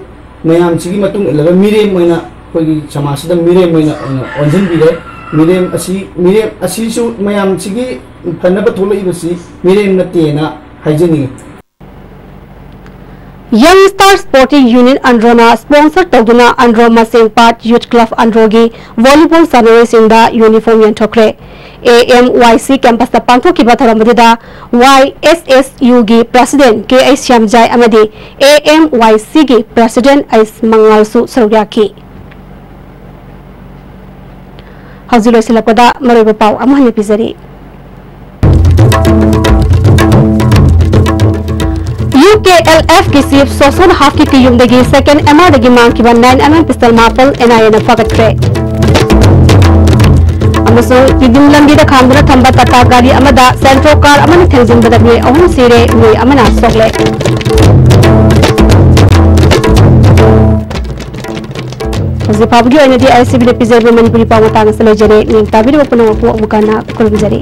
ꯃꯌꯥꯝꯁꯤꯒꯤ ꯃꯇꯨꯡ ꯏꯜꯂꯒ ꯃꯤꯔꯦꯝ ꯑꯣꯏꯅ, ꯑꯩꯈꯣꯏꯒꯤ ꯁꯃꯥꯖꯁꯤꯗ ꯃꯤꯔꯦꯝ ꯑꯣꯏꯅ, ꯑꯣꯏꯅ ꯑꯣꯟꯁꯤꯟꯕꯤꯔꯦ꯫ ꯃꯤꯔꯦꯝ ꯑꯁꯤ, ꯃꯤꯔꯦꯝ ꯑꯁꯤꯁꯨ ꯃꯌꯥꯝꯁꯤꯒꯤ ꯐꯅꯕ ꯊꯣꯛꯂꯛꯏꯕꯁꯤ ꯃꯤꯔꯦꯝ ꯅꯠꯇꯦꯅ ꯍꯥꯏꯖꯅꯤꯡꯉꯤ꯫ Young Star Sporting Union ꯑꯟꯗ꯭ꯔꯣꯅ sponsor ꯇꯧꯗꯨꯅ ꯑꯟꯗ꯭ꯔꯣ ꯃꯁꯦꯡ ꯄꯥꯠ Youth Club ꯑꯟꯗ꯭ꯔꯣꯒꯤ volleyball ꯁꯥꯟꯅꯔꯣꯏꯁꯤꯡꯗ uniform ꯌꯦꯟꯊꯣꯛꯈ꯭ꯔꯦ꯫ A M Y C campus ꯇ ꯄꯥꯡꯊꯣꯛꯈꯤꯕ ꯊꯧꯔꯝ ꯑꯗꯨꯗ Y S S U ꯒꯤ president K I ꯁ꯭ꯌꯥꯝꯖꯥꯏ ꯑꯃꯗꯤ A M Y C ꯒꯤ president H ꯃꯉꯥꯜꯁꯨ ꯁꯔꯨꯛ ꯌꯥꯈꯤ꯫ ꯍꯧꯖꯤꯛ ꯂꯣꯏꯁꯤꯜꯂꯛꯄꯗ ꯃꯔꯨꯑꯣꯏꯕ ꯄꯥꯎ ꯑꯃꯨꯛ ꯍꯟꯅ ꯄꯤꯖꯔꯤ꯫ U K L F ꯀꯤ chief ꯁꯣꯁꯣꯟ ꯍꯥꯐꯀꯤ ꯀꯌꯨꯝꯗꯒꯤ second M R ꯗꯒꯤ ꯃꯥꯡꯈꯤꯕ nine M M pistol ꯃꯥꯄꯜ N I A ꯅ ꯐꯥꯒꯠꯈ꯭ꯔꯦ꯫ ꯑꯃꯁꯨꯡ ꯇꯤꯗꯤꯝ ꯂꯝꯕꯤꯗ ꯈꯥꯝꯗꯨꯅ ꯊꯝꯕ ꯇꯥꯇꯥ ꯒꯥꯔꯤ ꯑꯃꯗ ꯁꯦꯟꯇ꯭ꯔꯣ ꯀꯥꯔ ꯑꯃꯅ ꯊꯦꯡꯖꯤꯟꯕꯗ ꯃꯤꯑꯣꯏ ꯑꯍꯨꯝ ꯁꯤꯔꯦ, ꯃꯤꯑꯣꯏ ꯑꯃꯅ ꯁꯣꯛꯂꯦ꯫ ꯍꯧꯖꯤꯛ ꯐꯥꯎꯕꯒꯤ ꯑꯣꯏꯅꯗꯤ ꯑꯥꯏ ꯑꯦꯁ ꯁꯤ ꯕꯤꯅ ꯄꯤꯖꯔꯤꯕ ꯃꯅꯤꯄꯨꯔꯤ ꯄꯥꯎ ꯃꯇꯥꯡ ꯑꯁꯤꯗ ꯂꯣꯏꯖꯔꯦ꯫ ꯃꯤꯠꯌꯦꯡ ꯇꯥꯕꯤꯔꯤꯕ ꯄꯨꯝꯅꯃꯛꯄꯨ ꯑꯃꯨꯛ ꯍꯟꯅ ꯈꯨꯔꯨꯝꯖꯔꯤ꯫